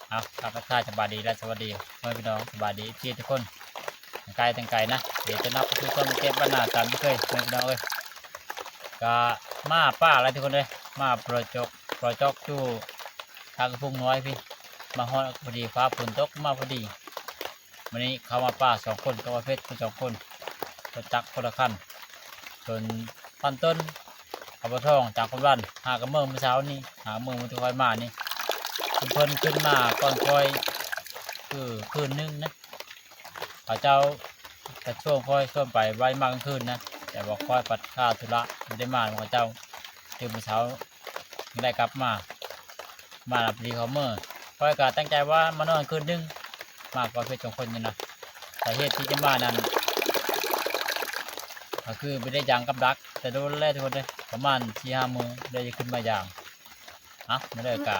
ເອົາ ທັກທາຍສະບາຍດີ ແລະ ສະຫວັດດີພໍ່ແມ່ພີ່ນ້ອງ ສະບາຍດີເອັຟຊີທຸກຄົນ ທັງໄກທັງໄກນະ. ເດ ຕ້ອນຮັບເຂົ້າສູ່ຊ່ອງເກັບບ້ານນາຕາມເຄີຍ ພໍ່ແມ່ພີ່ນ້ອງເອີຍ. ກະມາປ່າຫຼາຍທຸກຄົນເອີຍ ມາປ່າຈອກ ປ່າຈອກຢູ່ທາງກະພຸງນ້ອຍພີ້ ມາຮອດພໍດີຟ້າຝົນຕົກມາພໍດີ. ມື້ນີ້ເຂົ້າມາປ່າສອງຄົນກັບອາເພັດ ເປັນສອງຄົນ ລົດຈັກຄົນລະຄັນ ຈົນພັນຕົ້ນ ເອົາປາທອງຈາກຄົນບ້ານ ຫາກະເມີມື້ເຊົ້ານີ້ ຫາກະເມີມື້ທີ່ຂ້ອຍມານີ້ ເພິ່ນຂຶ້ນມາກ່ອນຂ້ອຍຄືຄືນໜຶ່ງນະ. ເຂົາເຈົ້າກະຊວນຂ້ອຍຊວນໄປໄວ້ມາກາງຄືນນະ ແຕ່ວ່າຂ້ອຍພັດຄາທຸລະບໍ່ໄດ້ມານຳເຂົາເຈົ້າ ຕື່ນມື້ເຊົ້າ ໄດ້ກັບມາ ມານຳພໍດີເຂົາເມີ. ຂ້ອຍກະຕັ້ງໃຈວ່າມານອນຄືນໜຶ່ງ ມາກັບອາເພັດສອງຄົນນີ້ນະ. ສາເຫດທີ່ຈະມານັ້ນ ກະຄືບໍ່ໄດ້ຢາງກັບດັກ ແຕ່ໂດນແລ້ວທຸກຄົນເອີຍ ປະມານສີ່ຫ້າມື້ເລີຍຈະຂຶ້ນມາຢາງ. ເອົາ ມາເລີຍກະ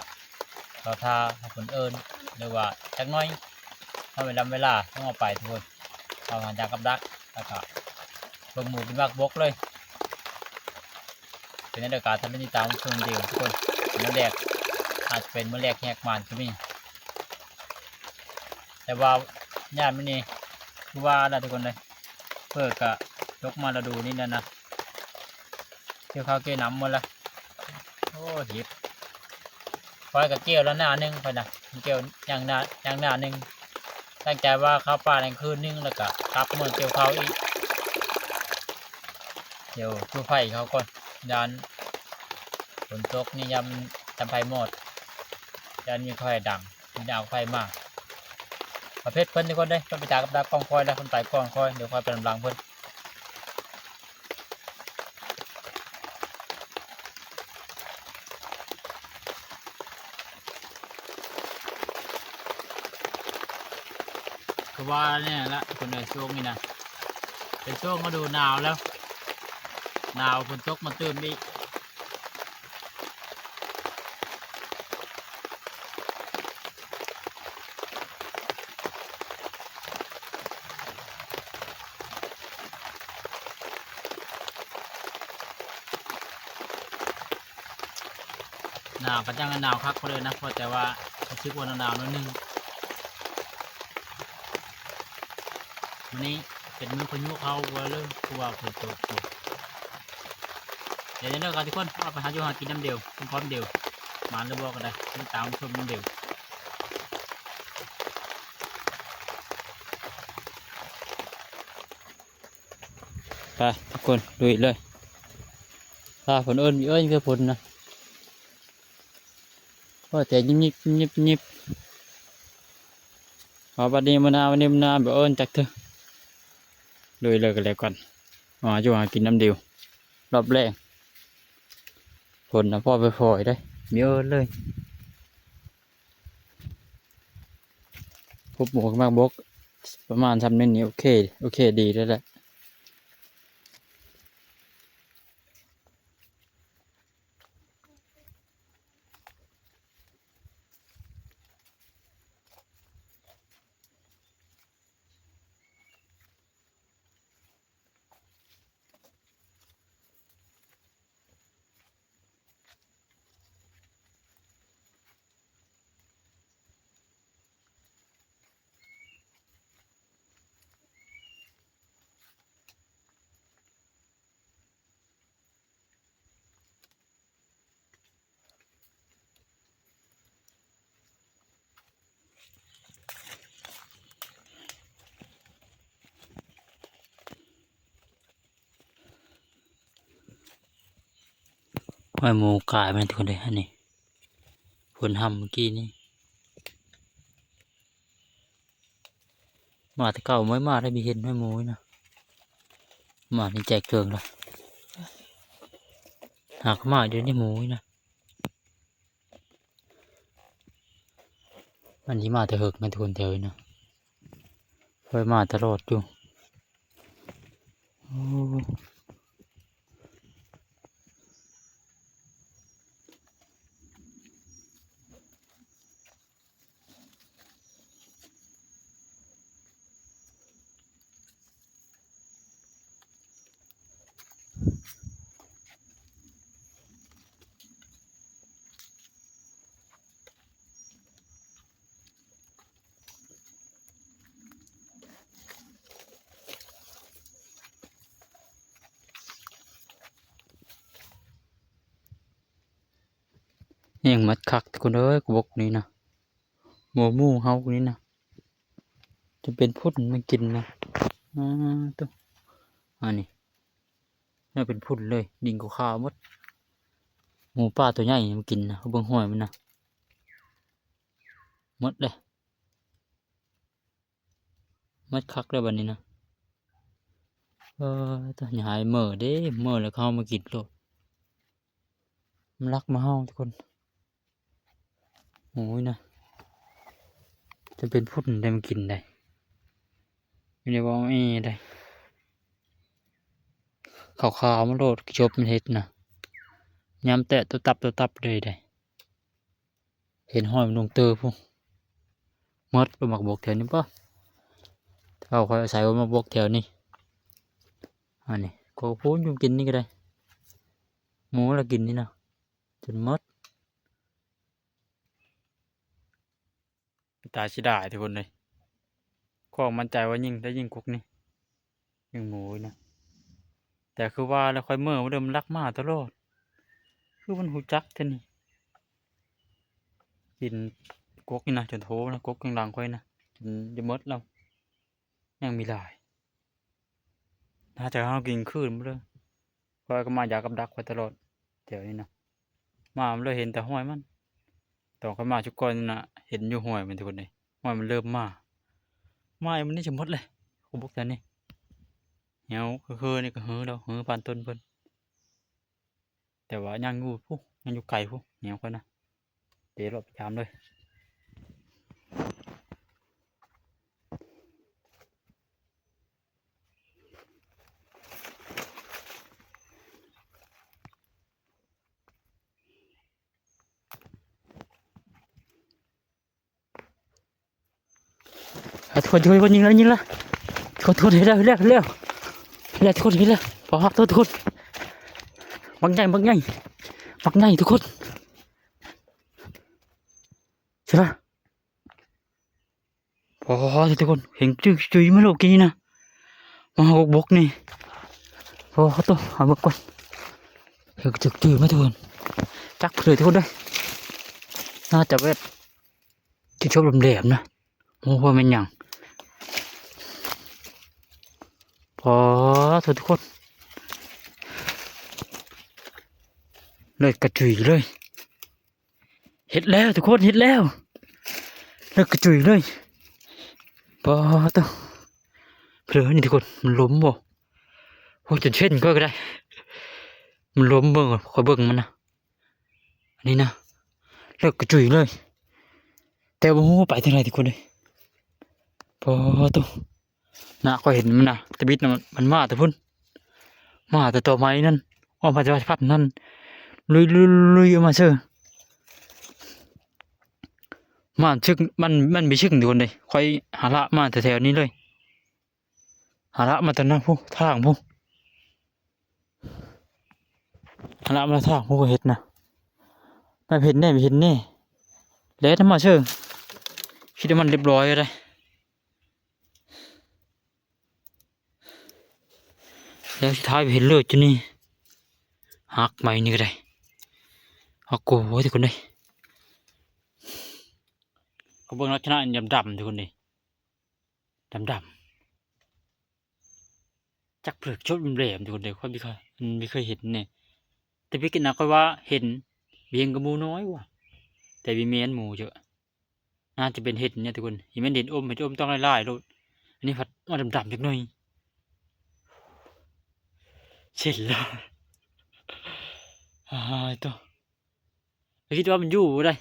ລໍຖ້າໃຫ້ເພິ່ນເອີ້ນ ຫຼືວ່າຈັກໜ້ອຍ ເຮົາເວລາເວລາຕ້ອງເອົາໄປທຸກຄົນ ເອົາຫາຢາງກັບດັກ ແລ້ວກະເບິ່ງໝູກິນໝາກບົກເລີຍ. ເປັນແນວໃດກະຖ້າຕິດຕາມຊົມເດີມທຸກຄົນ ມື້ແລກອາດຈະເປັນມື້ແລກແຮກໝານກະມີ ແຕ່ວ່າຍາມນີ້ຄືວ່າລະທຸກຄົນເດີ ເພິ່ນກະຕົກມາລະດູນີ້ແລ້ວນະ ກ່ຽວເຂົ້າກ່ຽວນຳໝົດລະ. ໂອ້ ເຫັບ ຂ້ອຍກະກ່ຽວລະໜ້າໜຶ່ງຂ້ອຍນະ ກ່ຽວຢ່າງໜ້າ ຢ່າງໜ້າໜຶ່ງ ຕັ້ງໃຈວ່າເຂົ້າປ່ານັ້ນຄືນໜຶ່ງ ແລ້ວກະກັບເມືອກ່ຽວເຂົ້າອີກ. ດຽວຈູ່ໄຟເຂົາກ່ອນ ຢ້ານຝົນຕົກນີ້ ຢ້ານ ຢ້ານໄຟມອດ ຢ້ານມີໄຟດັງ ມີແນວເອົາໄຟມາ. ປະເພດເພິ່ນທຸກຄົນເດ້ ເພິ່ນໄປຕາກັບດັກກ່ອນຂ້ອຍແລ້ວ ເພິ່ນໄປກ່ອນຂ້ອຍ ດຽວຂ້ອຍໄປນຳຫຼັງເພິ່ນ. ກະວ່າແນ່ລະຄົນເອີຍ ຊ່ວງນີ້ນະ ເປັນຊ່ວງລະດູໜາວແລ້ວ ໜາວ ຝົນຕົກມາຕື່ມອີກ. ໜາວກະຈັ່ງໜາວຄັກພຸ້ນເລີຍນະ ເພາະແຕ່ວ່າຮູ້ສຶກວ່າໜາວໆ ໜ້ອຍໜຶ່ງ. ມື້ນີ້ເປັນມື້ພາຍຸເຂົ້າວ່າເລີຍ ຄືວ່າຝົນຕົກຢູ່. ດຽວເດີກະທຸກຄົນ ເຮົາໄປຫາຢູ່ຫາກິນນຳເດວ ພ້ອມໆ ເດວ ໝານຫຼືບໍ່ກະໄດ້ ຕິດຕາມຊົມນຳເດວ. ໄປທຸກຄົນ ລຸຍເລີຍ. ຖ້າຝົນເອີ້ນ ມີເອີ້ນຄືຝົນນະ ພໍແຕ່ຍິບໆ ຍິບໆ. ເອົາ ບັດນີ້ມານາ ບັດນີ້ມານາ ບໍ່ເອີ້ນຈັກເທື່ອ. ລຸຍເລີຍກະແລ້ວກັນ ຫາຢູ່ຫາກິນນຳເດວ. ຮອບແລງ ຝົນນະພໍໄປພໍໄດ້ ມີເອີ້ນເລີຍ. ພົບໝູກະໝາກບົກ ປະມານຊ່ຳນີ້ນີ້ ໂອເຄ ໂອເຄ ດີແລ້ວແຫຼະ. ຫ້ອຍໝູກາຍແມ່ນທຸກຄົນເດ້ ອັນນີ້ ຝົນຮ່ຳມື້ກີ້ນີ້. ມາແຕ່ເກົ່າ ບໍ່ໄດ້ມາໄດ້ ມີເຫັນຫ້ອຍໝູນະ ມານີ້ແຈກເກີງລະ ຫາກະມາຢູ່ໃນໝູນະ. ມັນຊິມາແຕ່ເຫິກນະທຸກຄົນ ແຖວນີ້ນະ ຂ້ອຍມາຕະຫຼອດຢູ່. ໂອ້. ຫ ຍັງມັດຄັກທຸກຄົນເອີຍ ກະບົກນີ້ນະ ໝູ ໝູເຮົານີ້ນະ ຈົນເປັນຝຸ່ນມາກິນນະ. ອາ ໂຕ ອັນນີ້ນະ ເປັນຝຸ່ນເລີຍ ດິນຂາວໆໝົດ. ໝູປ່າໂຕໃຫຍ່ມາກິນນະ ເບິ່ງຫ້ອຍມັນນະ ໝົດເລີຍ. ມັດຄັກແລ້ວບັດນີ້ນະ. ເອີ ຕາຍ ຢ່າໃຫ້ເມີເດ້ ເມີແລ້ວເຂົາມາກິນໂລດ ມັນລັກມາເຮົາທຸກຄົນ. ໂອ້ຍນະ ຈົນເປັນຝຸ່ນໄດ້ມາກິນໄດ໋ ມີແຕ່ເວົ້າເອໄດ໋. ຂາວໆມາໂລດ ຈົບມັນເຮັດນະ ຍາມແຕະໂຕຕັບໂຕຕັບເລີຍໄດ໋. ເຫັນຫ້ອຍມັນລົງເຕີພຸ້ນ ໝົດບໍ່ໝາກບົກແຖວນີ້ບໍ່? ເອົາ ຂ້ອຍອາໄສວ່າໝາກບົກແຖວນີ້. ອັນນີ້ ກະພຸ້ນຢູ່ກິນນີ້ກະໄດ້ ໝູລະກິນນີ້ນະ ຈົນໝົດ. ເປັນຕາເສຍດາຍທຸກຄົນເອີຍ ຂອງໝັ້ນໃຈວ່າຍິງໄດ້ຍິງກົກນີ້ ຍິງໝູນະ. ແຕ່ຄືວ່າແລ້ວ ຂ້ອຍເມີມາເດີ ມັນລັກມາຕະຫຼອດ ຄືມັນຮູ້ຈັກແທ້ນີ້. ກິນກົກນີ້ນະ ຈົນໂທນະ ກົກຂ້າງຫຼັງຂ້ອຍນະ ຈົນຈະໝົດແລ້ວ ຍັງມີຫຼາຍ. ໜ້າຈະເຮົາກິນຄືນໝົດເລີຍ ຂ້ອຍກະມາຢາກັບດັກຂ້ອຍຕະຫຼອດແຖວນີ້ນະ. ມາ ມັນເລີຍເຫັນແຕ່ຫ້ອຍມັນ ຕອນຂ້ອຍມາຊຸກກ່ອນນະ ເຫັນຢູ່ຫ້ອຍມັນທຸກຄົນເອີຍ ຫ້ອຍມັນເລີ່ມມາ ມາອີກມື້ນີ້ຈະໝົດເລີຍ ຂອງບົກແຖວນີ້. ແຖວຄືໆນີ້ກະເຫີແລ້ວ ເຫີປານຕົ້ນເພິ່ນ ແຕ່ວ່າຍັງຢູ່ພຸ້ນ ຍັງຢູ່ໄກພຸ້ນ ແນວຂ້ອຍນະ ເຕະລອບໄປຢາມເລີຍ. ອ່ະ ທຸກຄົນ ທຸກຄົນ ຍິງແລ້ວ ຍິງແລ້ວ ທຸກຄົນ ທຸກຄົນ ເຫັນແລ້ວ ເຫັນແລ້ວ ເຫັນແລ້ວ ທຸກຄົນ ເຫັນແລ້ວ. ປາດໂທ້ ທຸກຄົນ ບັກໃຫຍ່ ບັກໃຫຍ່ ບັກໃຫຍ່ທຸກຄົນ ເຫັນລະ. ປາດໂທ້ ທຸກຄົນ ເຫັນຈຶກຈຸຍມາໂລດກີ້ນີ້ນະ ມາຫົກບົກນີ້. ປາດໂທ້ ເອົາເບິ່ງກ່ອນ ເຫັນຈຶກຈຸຍມາທຸກຄົນ ຈັກເພິ່ນເລີຍທຸກຄົນເດີ. ໜ້າຈະແບບ ຊິຈົບແຫຼມໆນະ ບໍ່ຮູ້ວ່າແມ່ນຫຍັງ. ປາດໂທ້ ທຸກຄົນ ເລືອດກະຈຸຍເລີຍ. ເຫັນແລ້ວທຸກຄົນ ເຫັນແລ້ວ ເລືອດກະຈຸຍເລີຍ. ປາດໂທ້ ເພິ່ນນີ້ທຸກຄົນ ມັນລົ້ມບໍ່? ໂອ້ ຈົນເຊັ່ນຂ້ອຍກະໄດ້ ມັນລົ້ມເບິ່ງ ຂ້ອຍເບິ່ງມັນນະ. ອັນນີ້ນະ ເລືອດກະຈຸຍເລີຍ ແຕ່ບໍ່ຮູ້ວ່າໄປທາງໃດທຸກຄົນເອີຍ. ປາດໂທ້ ນະ ຂ້ອຍເຫັນມັນນະ ຕະບິດນະ ມັນມາແຕ່ພຸ້ນ ມາແຕ່ຕໍໄມ້ນັ້ນ ອອກມາຈາກພັດນັ້ນ ລຸຍໆໆອອກມາເຊີ ມາຊຶກ ມັນ ມັນມີຊຶກທຸກຄົນເດ້. ຂ້ອຍຫາລະມາແຖວໆນີ້ເລີຍ ຫາລະມາແຕ່ນັ້ນພຸ້ນ ທາງພຸ້ນ ຫາລະມາທາງພຸ້ນ ເຫັດນະ ມາເຫັນແດ່ ເຫັນແດ່ ແລ່ນມາເຊີ ຄິດວ່າມັນລຽບຮ້ອຍແລ້ວໄດ໋. ແລ້ວສຸດທ້າຍໄປເຫັນເລີດຢູ່ນີ້ ຫັກໄມ້ນີ້ກະໄດ້ ຫັກໂກ ທຸກຄົນເອີຍ. ກະເບິ່ງລັກສະນະດຳໆ ທຸກຄົນເອີຍ ດຳໆ ຈັກເຜືອກຈົບແຫຼມ ທຸກຄົນເອີຍ. ຂ້ອຍບໍ່ເຄີຍ ບໍ່ເຄີຍເຫັນເດ ແຕ່ປີກາຍນະ ຂ້ອຍວ່າເຫັນ ວຽງກະໝູນ້ອຍວ່າ ແຕ່ບໍ່ແມ່ນໝູເຈີ ໜ້າຈະເປັນເຫັດນີ້ທຸກຄົນ ຊິແມ່ນເຫັດອົມ ເຫັດອົມຕ້ອງຫຼາຍໆໂລດ. ອັນນີ້ພັດມາດຳໆຈັກໜ້ອຍ ເຫັນແລ້ວ ອາຍໂຕ ກະຄິດວ່າມັນຢູ່ບໍ່ໄດ້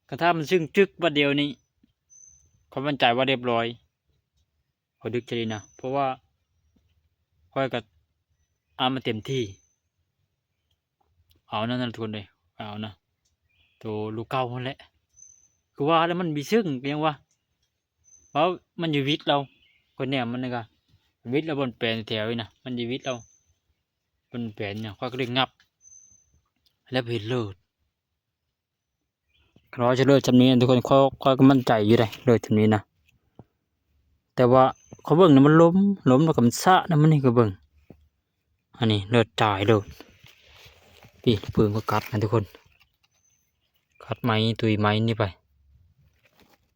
ກະຖ້າມັນຊຶ້ງຈຶກບາດດຽວນີ້ ຂ້ອຍໝັ້ນໃຈວ່າລຽບຮ້ອຍ. ພໍດຶກຈະດີນະ ເພາະວ່າຂ້ອຍກະອາມມາເຕັມທີ່ ເອົານັ້ນນະທຸກຄົນເອີຍ ເອົານະ ໂຕລູກເກົ່າຫັ້ນແຫຼະ. ຄືວ່າແລ້ວມັນມີຊຶ້ງກະຍັງວ່າ ວ່າມັນຢູ່ວິດລາວ ຂ້ອຍແນມມັນກະວິດລາວ ບ່ອນແປນແຖວນີ້ນະ ມັນຢູ່ວິດລາວ ບ່ອນແປນນະ ຂ້ອຍກະເລີຍຫງັບ ແລ້ວເຫັນເລີດ. ຄັນວ່າຈະເລີດຊ່ຳນີ້ທຸກຄົນ ຂ້ອຍ ຂ້ອຍກະໝັ້ນໃຈຢູ່ເດ້ ເລີດຊ່ຳນີ້ນະ ແຕ່ວ່າຂ້ອຍເບິ່ງນະ ມັນລົ້ມ ລົ້ມແລ້ວກະມັນຊະນະ ມັນນີ້ກະເບິ່ງ ອັນນີ້ເລີດຕາຍໂລດ. ປີ ປຶງກະກັດນະທຸກຄົນ ປັດໄມ້ ຕຸ້ຍໄມ້ນີ້ໄປ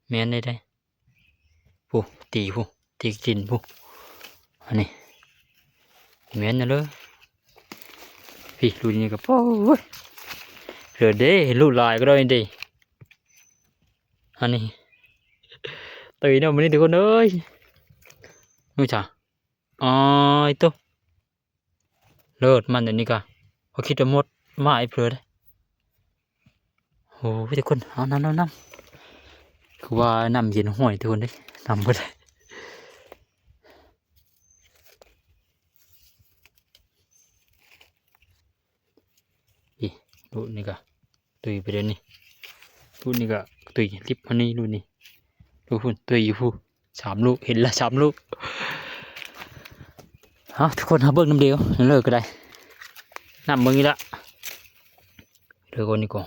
ແມ່ນໄດ້ໄດ໋. ຜູ້ ຕີຜູ້ ຕີກິນຜູ້ ອັນນີ້ແມ່ນເລີຍ. ພີ່ ລຸ້ນນີ້ກໍ ໂອ້ຍ ເດີເດ້ ລຸ້ນຫຼາຍກໍໄດ້ເດ້. ອັນນີ້ ຕຸ້ຍເນາະມື້ນີ້ທຸກຄົນເອີຍ. ຮູ້ຈັກ ອາຍໂຕ ເລີດມັນອັນນີ້ກະ ຂ້ອຍຄິດວ່າໝົດ ມາອີກເທື່ອເດ້. ໂອ້ຍ ທຸກຄົນ ເອົາ ນ້ຳ ນ້ຳ ນ້ຳ ຄືວ່ານ້ຳເຢັນຫ້ອຍທຸກຄົນເດ້ ນ້ຳບໍ່ໄດ້. ອີ ລູກນີ້ກະ ຕຸ້ຍໄປເດ້ນີ້ ລູກນີ້ກະຕຸ້ຍລິບມານີ້ ລູກນີ້ ລູກພຸ້ນ ຕຸ້ຍຢູ່ພຸ້ນ ສາມລູກ ເຫັນລະ ສາມລູກ. ເອົາ ທຸກຄົນ ເຮົາເບິ່ງນຳດຽວ ເລີກກໍໄດ້ ນຳເບິ່ງອີກລະ ເລີກກ່ອນນີ້ກໍ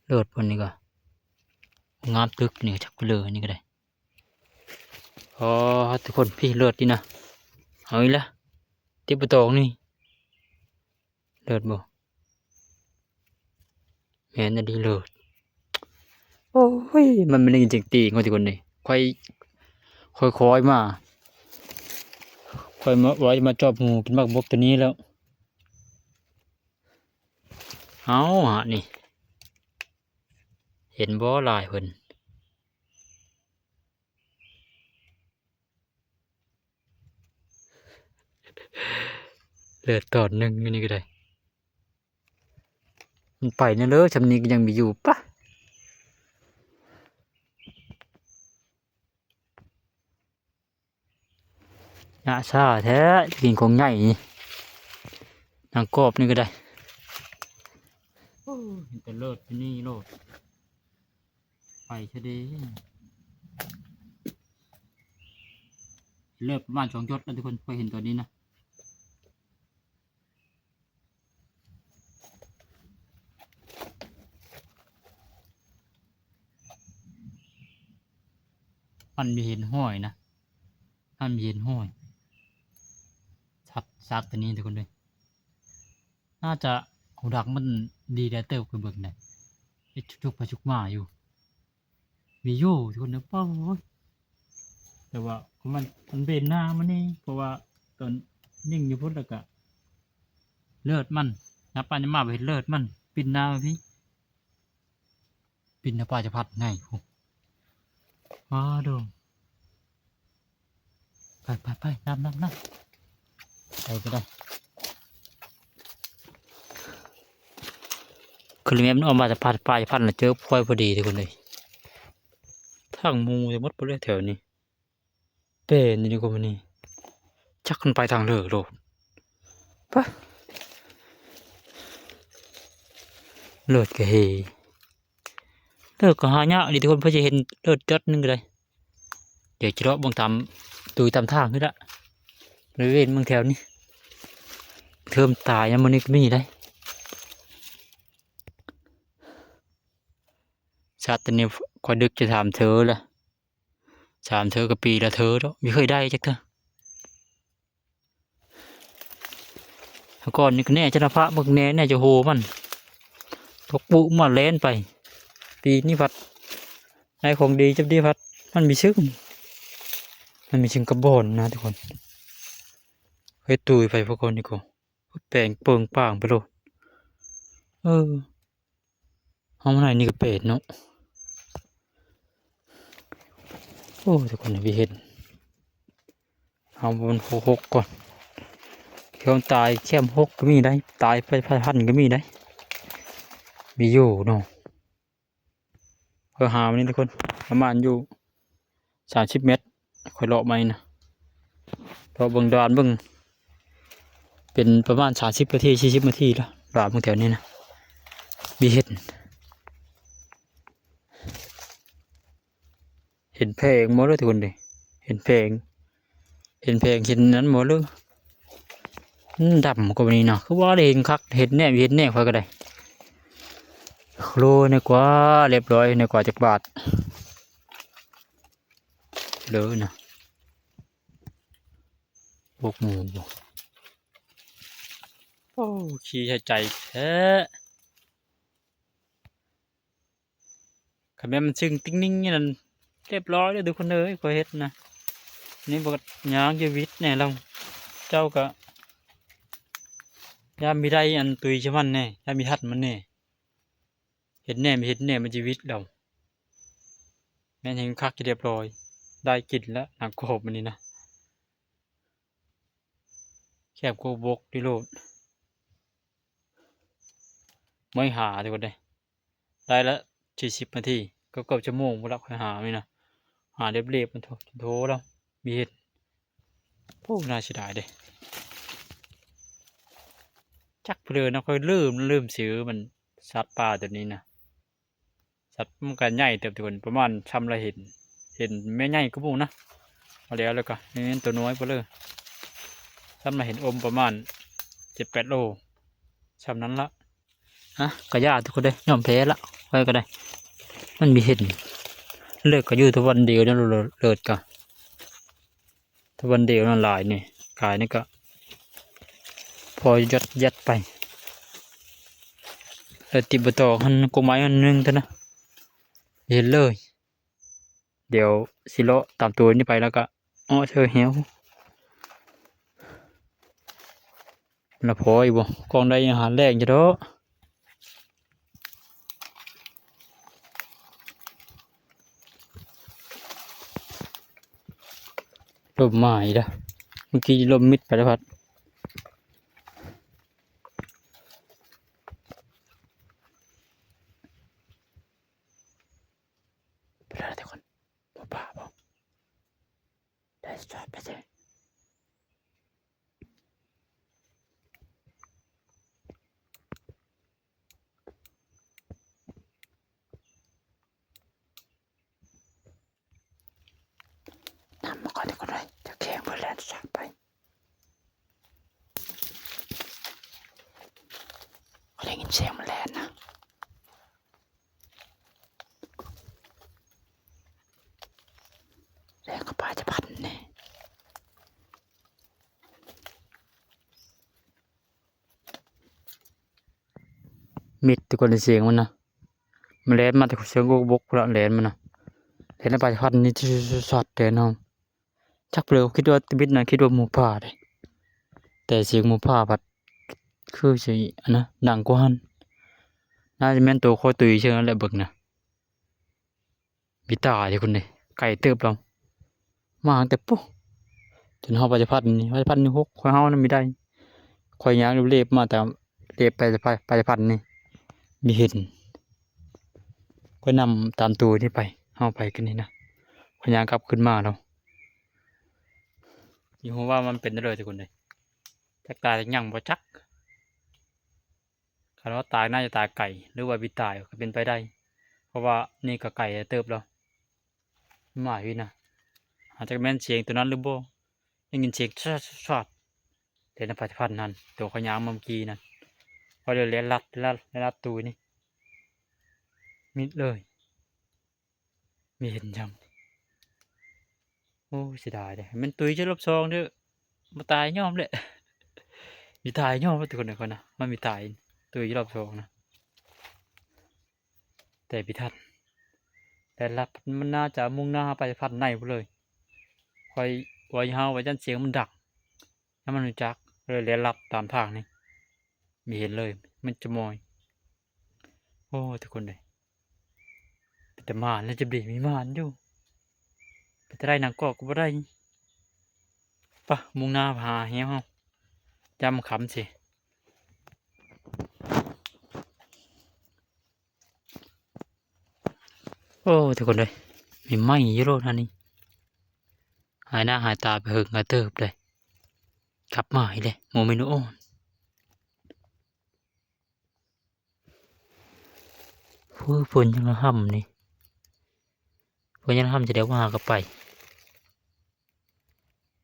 ເລີດບ່ອນນີ້ກໍງາມຕຶກນີ້ ຈັກໄປເລີຍ ອັນນີ້ກໍໄດ້. ອໍ ທຸກຄົນ ພີ້ເລີດນີ້ນະ ເອົາອີກລະ ຕິດປະຕອງນີ້ ເລີດບໍ່ ແມ່ນອີ່ຫຼີເລີດ. ໂອ້ຍ ມັນບໍ່ໄດ້ຍິນສຽງຕີງວ່າ ທຸກຄົນເອີຍ ຂ້ອຍ ຄ່ອຍໆມາ ຂ້ອຍມາ ວ່າຈະມາຈອບຫູກິນໝາກບົກໂຕນີ້ແລ້ວ. ເອົາ ຫານີ້ ເຫັນບໍ່ ຫຼາຍເພິ່ນ ເລີດຕອນໜຶ່ງຢູ່ນີ້ກໍໄດ້ ມັນໄປແນ່ເລີຍ ຊ່ຳນີ້ກໍຍັງມີຢູ່ປະ. ຍະຊາແທ້ ກິນຂອງໃຫຍ່ນີ້ ນາງກອບນີ້ກໍໄດ້. ໂອ້ ເຫັນແຕ່ເລີດຢູ່ນີ້ໂລດ ໄປຊະເດ້. ເລີດປະມານສອງຢອດແລ້ວທຸກຄົນ ຂ້ອຍເຫັນຕອນນີ້ນະ. ມັນມີເຫັນຫ້ອຍນະ ມັນມີເຫັນຫ້ອຍ ສັກ ສັກຕົວນີ້ທຸກຄົນເອີຍ. ໜ້າຈະ ຫູດັກມັນດີຫຼາຍເຕີບ ຂ້ອຍເບິ່ງໄດ້ ເຮັດຊຸກໄປຊຸກມາຢູ່. ມີຢູ່ທຸກຄົນເອີຍ ໂອ້ຍ ແຕ່ວ່າຂອງມັນ ມັນເບນໜ້າມານີ້ ເພາະວ່າຕອນຍິງຢູ່ພຸ້ນ ແລ້ວກະເລີດມັນ ຍາມໄປຍາມມາ ບໍ່ເຫັນເລີດມັນ ປິ່ນໜ້າມາພີ້ ປິ່ນໜ້າປາຈະພັດໃຫຍ່ພຸ້ນ. ອ້າໂດ ໄປໆໆ ນຳໆໆ ໄປກໍໄດ້. ຄືແມ່ນອອກມາຈະພັດ ປາຈະພັດ ແລ້ວເຈີພວຍພໍດີທຸກຄົນເອີຍ. ທາງໝູ່ໝົດບໍ່ເລີຍແຖວນີ້ ເປັນຢູ່ນີ້ກໍມື້ນີ້ ຈັກມັນໄປທາງເລີກໂລດ. ປະ ເລີດກະເຮ ເລີດກໍຫາຍາກອີ່ຫຼີທຸກຄົນ ເພິ່ນຈະເຫັນເລີດຈັດໜຶ່ງກໍໄດ້. ດຽວຈະເລາະເບິ່ງຕາມ ຕຸ້ຍຕາມທາງນີ້ລະ ບໍລິເວນເບິ່ງແຖວນີ້ ເທີມຕາຍຍາມມື້ນີ້ກໍມີໄດ໋. ສັດຕົວນີ້ຂ້ອຍດຶກຈະສາມເທີລະ ສາມເທີກໍປີລະເທີດອກ ບໍ່ເຄີຍໄດ້ຈັກເທື່ອ. ແຕ່ກ່ອນນີ້ກໍແນ່ຈະນະພະ ບັກແນ່ ແນ່ຈະໂຫມັນ ຕົກປຸມາແລ່ນໄປ. ປີນີ້ພັດໄດ້ຂອງດີ ຈັບດີພັດ ມັນມີຊຶ້ງ ມັນມີຊຶ້ງກັບບ່ອນນະທຸກຄົນ. ເຮັດຕຸ້ຍໄປພວກກ່ອນນີ້ກໍແປງເປິງປາງໄປໂລດ. ເອີ ເຮົາມາໄດ້ນີ້ກໍແປນເນາະ. ໂອ້ ທຸກຄົນ ໄປເຫັນ ເຮົາມັນຫົກໆກ່ອນ ເຂົາຕາຍແຄມຫົກກໍມີໄດ໋ ຕາຍໄປພັນກໍມີໄດ໋ ມີຢູ່ເນາະ. ເອີ ຫາມານີ້ທຸກຄົນ ປະມານຢູ່ ສາມສິບແມັດ ຂ້ອຍເລາະໃໝ່ນະ ເລາະເບິ່ງດ່ານເບິ່ງ ເປັນປະມານສາມສິບນາທີ ສີ່ສິບນາທີແລ້ວ ດ່ານເບິ່ງແຖວນີ້ນະ ມີເຫັນ ເຫັນແພງບໍ່ເດີທຸກຄົນເດີ ເຫັນແພງ ເຫັນແພງ ເຫັນນັ້ນບໍ່ເດີ. ອືມ ດຳກວ່ານີ້ນະ ຄືວ່າໄດ້ເຫັນຄັກ ເຫັນແນມ ເຫັນແນມ ຂ້ອຍກໍໄດ້. ໂລ ໃນກວ່າ ລຽບຮ້ອຍ ໃນກວ່າຈັກບາດເດີນະ ພວກໝູບໍ່. ໂອ້ ຂີ້ໃສ່ໃຈແທ້. ຄັນແມ່ນມັນຊຶ້ງຕິ່ງນິ່ງນີ້ນັ້ນ ຮຽບຮ້ອຍເດີທຸກຄົນເອີຍ ຂ້ອຍເຮັດນະ. ນີ້ບໍ່ຍາກຢູ່ ວິດແດ່ລາວ ເຈົ້າກະ ຍາມມີໄດ້ອັນຕຸຍຊະມັນແດ່ ຍາມມີທັດມັນແດ່ ເຮັດແດ່ ເຮັດແດ່ ມັນຈະວິດລາວ. ແມ່ນແຮງຄັກ ຮຽບຮ້ອຍ ໄດ້ກິນລະ ໜັງກອບມື້ນີ້ນະ. ແຄບກວ່າບົກນີ້ໂລດ ເມື່ອຍຫາທຸກຄົນເດ້. ໄດ້ລະສີ່ສິບນາທີ ເກືອບໆຊົ່ວໂມງພຸ້ນລະ ຂ້ອຍຫານີ້ນະ. ຫາເລັບໆ ມັນໂທ ໂທລະມີເຫັນ. ໂອ້ ໜ້າເສຍດາຍເດ້. ຈັກເພິ່ນນະ ຂ້ອຍລືມ ລືມຊື່ມັນ ສັດປ່າໂຕນີ້ນະ. ສັດມັນກະໃຫຍ່ເຕີບທຸກຄົນ ປະມານຊ່ຳລະເຫັນ ເຫັນແມ່ໃຫຍ່ກວ່າໝູ່ນະ. ເອົາແລ້ວ ແລ້ວກະນີ້ໂຕນ້ອຍເບີເລີ ຊ່ຳລະເຫັນອົມປະມານເຈັດແປດໂລ ຊ່ຳນັ້ນລະ. ຮະ ກະຢ່າທຸກຄົນເດ້ ຍອມແພ້ລະ ຂ້ອຍກະໄດ້. ມັນມີເຫັນ ເລີກກະຢູ່ຕະວັນດຽວນີ້ ເລີກກະ ຕະວັນດຽວນັ້ນຫຼາຍນີ້ ກາຍນີ້ກະພໍຍັດໆໄປ. ແລ້ວຕິດບໍ່ຕອກຫັ້ນ ກົກໄມ້ຫັ້ນໜຶ່ງເທົ່ານັ້ນ ເຫັນເລີຍ. ດຽວຊິເລາະຕາມໂຕນີ້ໄປ ແລ້ວກະເອາະເທື່ອແຮວ ລະພໍຢູ່ບໍ່ ກອງໄດ້ອາຫານແລງຢູ່ດອກ. ລົມມາອີກລະ ເມື່ອກີ້ລົມມິດໄປລະພັດ. ໄປແລ້ວທຸກຄົນ ໝູປ່າບໍ່ ໄດ້ຈອດໄປເລີຍ. ນຳມາກ່ອນດີກວ່າເລີຍ ຈະແຂ່ງເພິ່ນແລ່ນຈາກໄປ. ໄດ້ຍິນສຽງມັນແລ່ນນະ ແລ່ນເຂົ້າປ່າຈະພັນນີ້. ມິດທຸກຄົນ ໄດ້ສຽງມັນນະ ມັນແລ່ນມາແຕ່ສຽງບົກໆພຸ້ນລະ ແລ່ນມານະ ແລ່ນໄປພັນນີ້ ຊັດແຕ່ນ້ອງ. ຈັກເລີຍ ຄິດວ່າຕິດມິດນະ ຄິດວ່າໝູປ່າເດ້ ແຕ່ສຽງໝູປ່າພັດຄືຊິອັນນະ ດັງກວ່າຫັ້ນ ໜ້າຈະແມ່ນໂຕຂ້ອຍຕຸຍເຊິ່ງນັ້ນແຫຼະ ເບິ່ງນະ. ມີຕາເດ້ຄົນເດ້ ໄກເຕີບລາວ ມາຕັ້ງແຕ່ ໂອ້ ຈົນຮອດປາຈະພັນນີ້ ປາຈະພັນນີ້ຫົກ ຂ້ອຍເຮົານະມີໄດ້ ຂ້ອຍຍ່າງເລັບໆມາຕາມ ເລັບໄປ ໄປ ໄປປາຈະພັນນີ້ ມີເຫັນ ຂ້ອຍນຳຕາມໂຕນີ້ໄປ ເຮົາໄປກັນນີ້ນະ ຂ້ອຍຍ່າງກັບຄືນມາແລ້ວ. ຊິຮູ້ວ່າມັນເປັນແນວໃດທຸກຄົນເດ້ ຈັກຕາຍຈັກຫຍັງບໍ່ຈັກ. ຄັນວ່າຕາຍໜ້າຈະຕາຍໄກ ຫຼືວ່າບິດຕາຍກໍເປັນໄປໄດ້ ເພາະວ່ານີ້ກໍໄກເຕີບແລ້ວ ໝາຍວິນນະ ອາດຈະແມ່ນສຽງໂຕນັ້ນຫຼືບໍ່ ໄດ້ຍິນສຽງຊອດໆ ແຕ່ນະ ປາຈະພັນນັ້ນ ໂຕຂ້ອຍຍ່າງມາເມື່ອກີ້ນັ້ນ ຂ້ອຍເລີຍແລ່ນລັດ ລັດ ລັດຕູນີ້ ມິດເລີຍ. ມີເຫັນຊ້ຳ ໂອ້ ເສຍດາຍເດ້ ແມ່ນຕຸຍເທື່ອລອບສອງເດີ ບໍ່ຕາຍຍອມແຫຼະ ມີຕາຍຍອມແຫຼະທຸກຄົນເອີຍ ຂ້ອຍນະ ມັນມີຕາຍ ຕຸຍເທື່ອລອບສອງນະ ແຕ່ບໍ່ທັນ ແຕ່ລັດ ມັນໜ້າຈະມຸ່ງໜ້າໄປພັດໃນພຸ້ນເລີຍ ຂ້ອຍວ່າເຮົາວ່າຢ້ານສຽງມັນດັງ ຍາມມັນຮູ້ຈັກ ເລີຍແລ່ນລັດຕາມທາງນີ້ ມີເຫັນເລີຍ ມັນຈະມອຍ. ໂອ້ ທຸກຄົນເອີຍ ເປັນຕາໝານແລ້ວ ຈະບໍ່ໄດ້ມີໝານຢູ່ ເປັນຕາໄດ້ນາງກອກກໍບໍ່ໄດ້ ປະ ມຸ່ງໜ້າຫາແຮວເຮົາ ຍາມຄ່ຳຊິ. ໂອ້ ທຸກຄົນເອີຍ ມີໄມ້ຢູ່ໂລດຫັ້ນນີ້ ຫາຍໜ້າຫາຍຕາໄປເຫິງກະເຕີບເດ້ ກັບມາອີກແລ້ວ ໂມເມນໂອນ. ໂອ້ ຝົນຍັງລະຫ່ຳນີ້ ຝົນຍັງລະຫ່ຳ ຈະໄດ້ວ່າຫາກັບໄປ.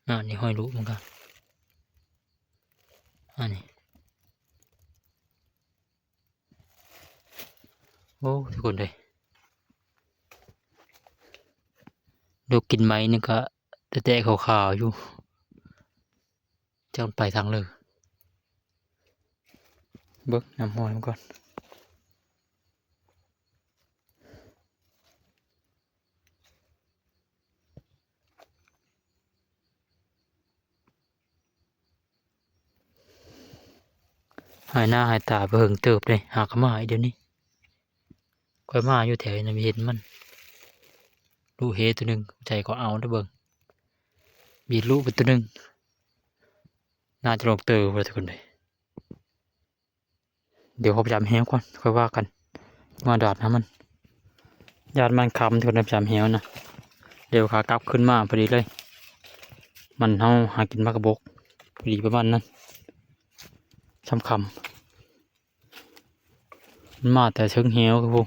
ອ່າ ນີ້ຫ້ອຍລຸມັນກະ ອັນນີ້ ໂອ້ ທຸກຄົນເອີຍ ລູກກິນໄມ້ນີ້ກະແຕະໆຂາວໆຢູ່ ຈັກມັນໄປທາງເລີ. ເບິ່ງນຳຮອຍມັນກ່ອນ. ຫາຍໜ້າຫາຍຕາໄປເຫິງເຕີບເດ້ ຫາກະມາອີກດຽວນີ້. ຂ້ອຍມາຢູ່ແຖວນີ້ນະ ເຫັນມັນ ລູກເຫໂຕໜຶ່ງ ໃຈກໍເອົາເດີເບິ່ງ ບີດລູກໄປໂຕໜຶ່ງ ໜ້າຈະລົງເຕີບພຸ້ນແຫຼະທຸກຄົນເອີຍ. ດຽວຂໍໄປຢາມແຫວກ່ອນ ຄ່ອຍວ່າກັນ ມາດາດຫາມັນ ຢ້ານມັນຄ່ຳທຸກຄົນ ໄປຢາມແຫວນະ. ດຽວຂາກັບຂຶ້ນມາພໍດີເລີຍ ມັນເຮົາຫາກິນໝາກກະບົກ ພໍດີປະມານນັ້ນ ຄ່ຳໆ. ມັນມາແຕ່ເທິງແຫວພຸ້ນ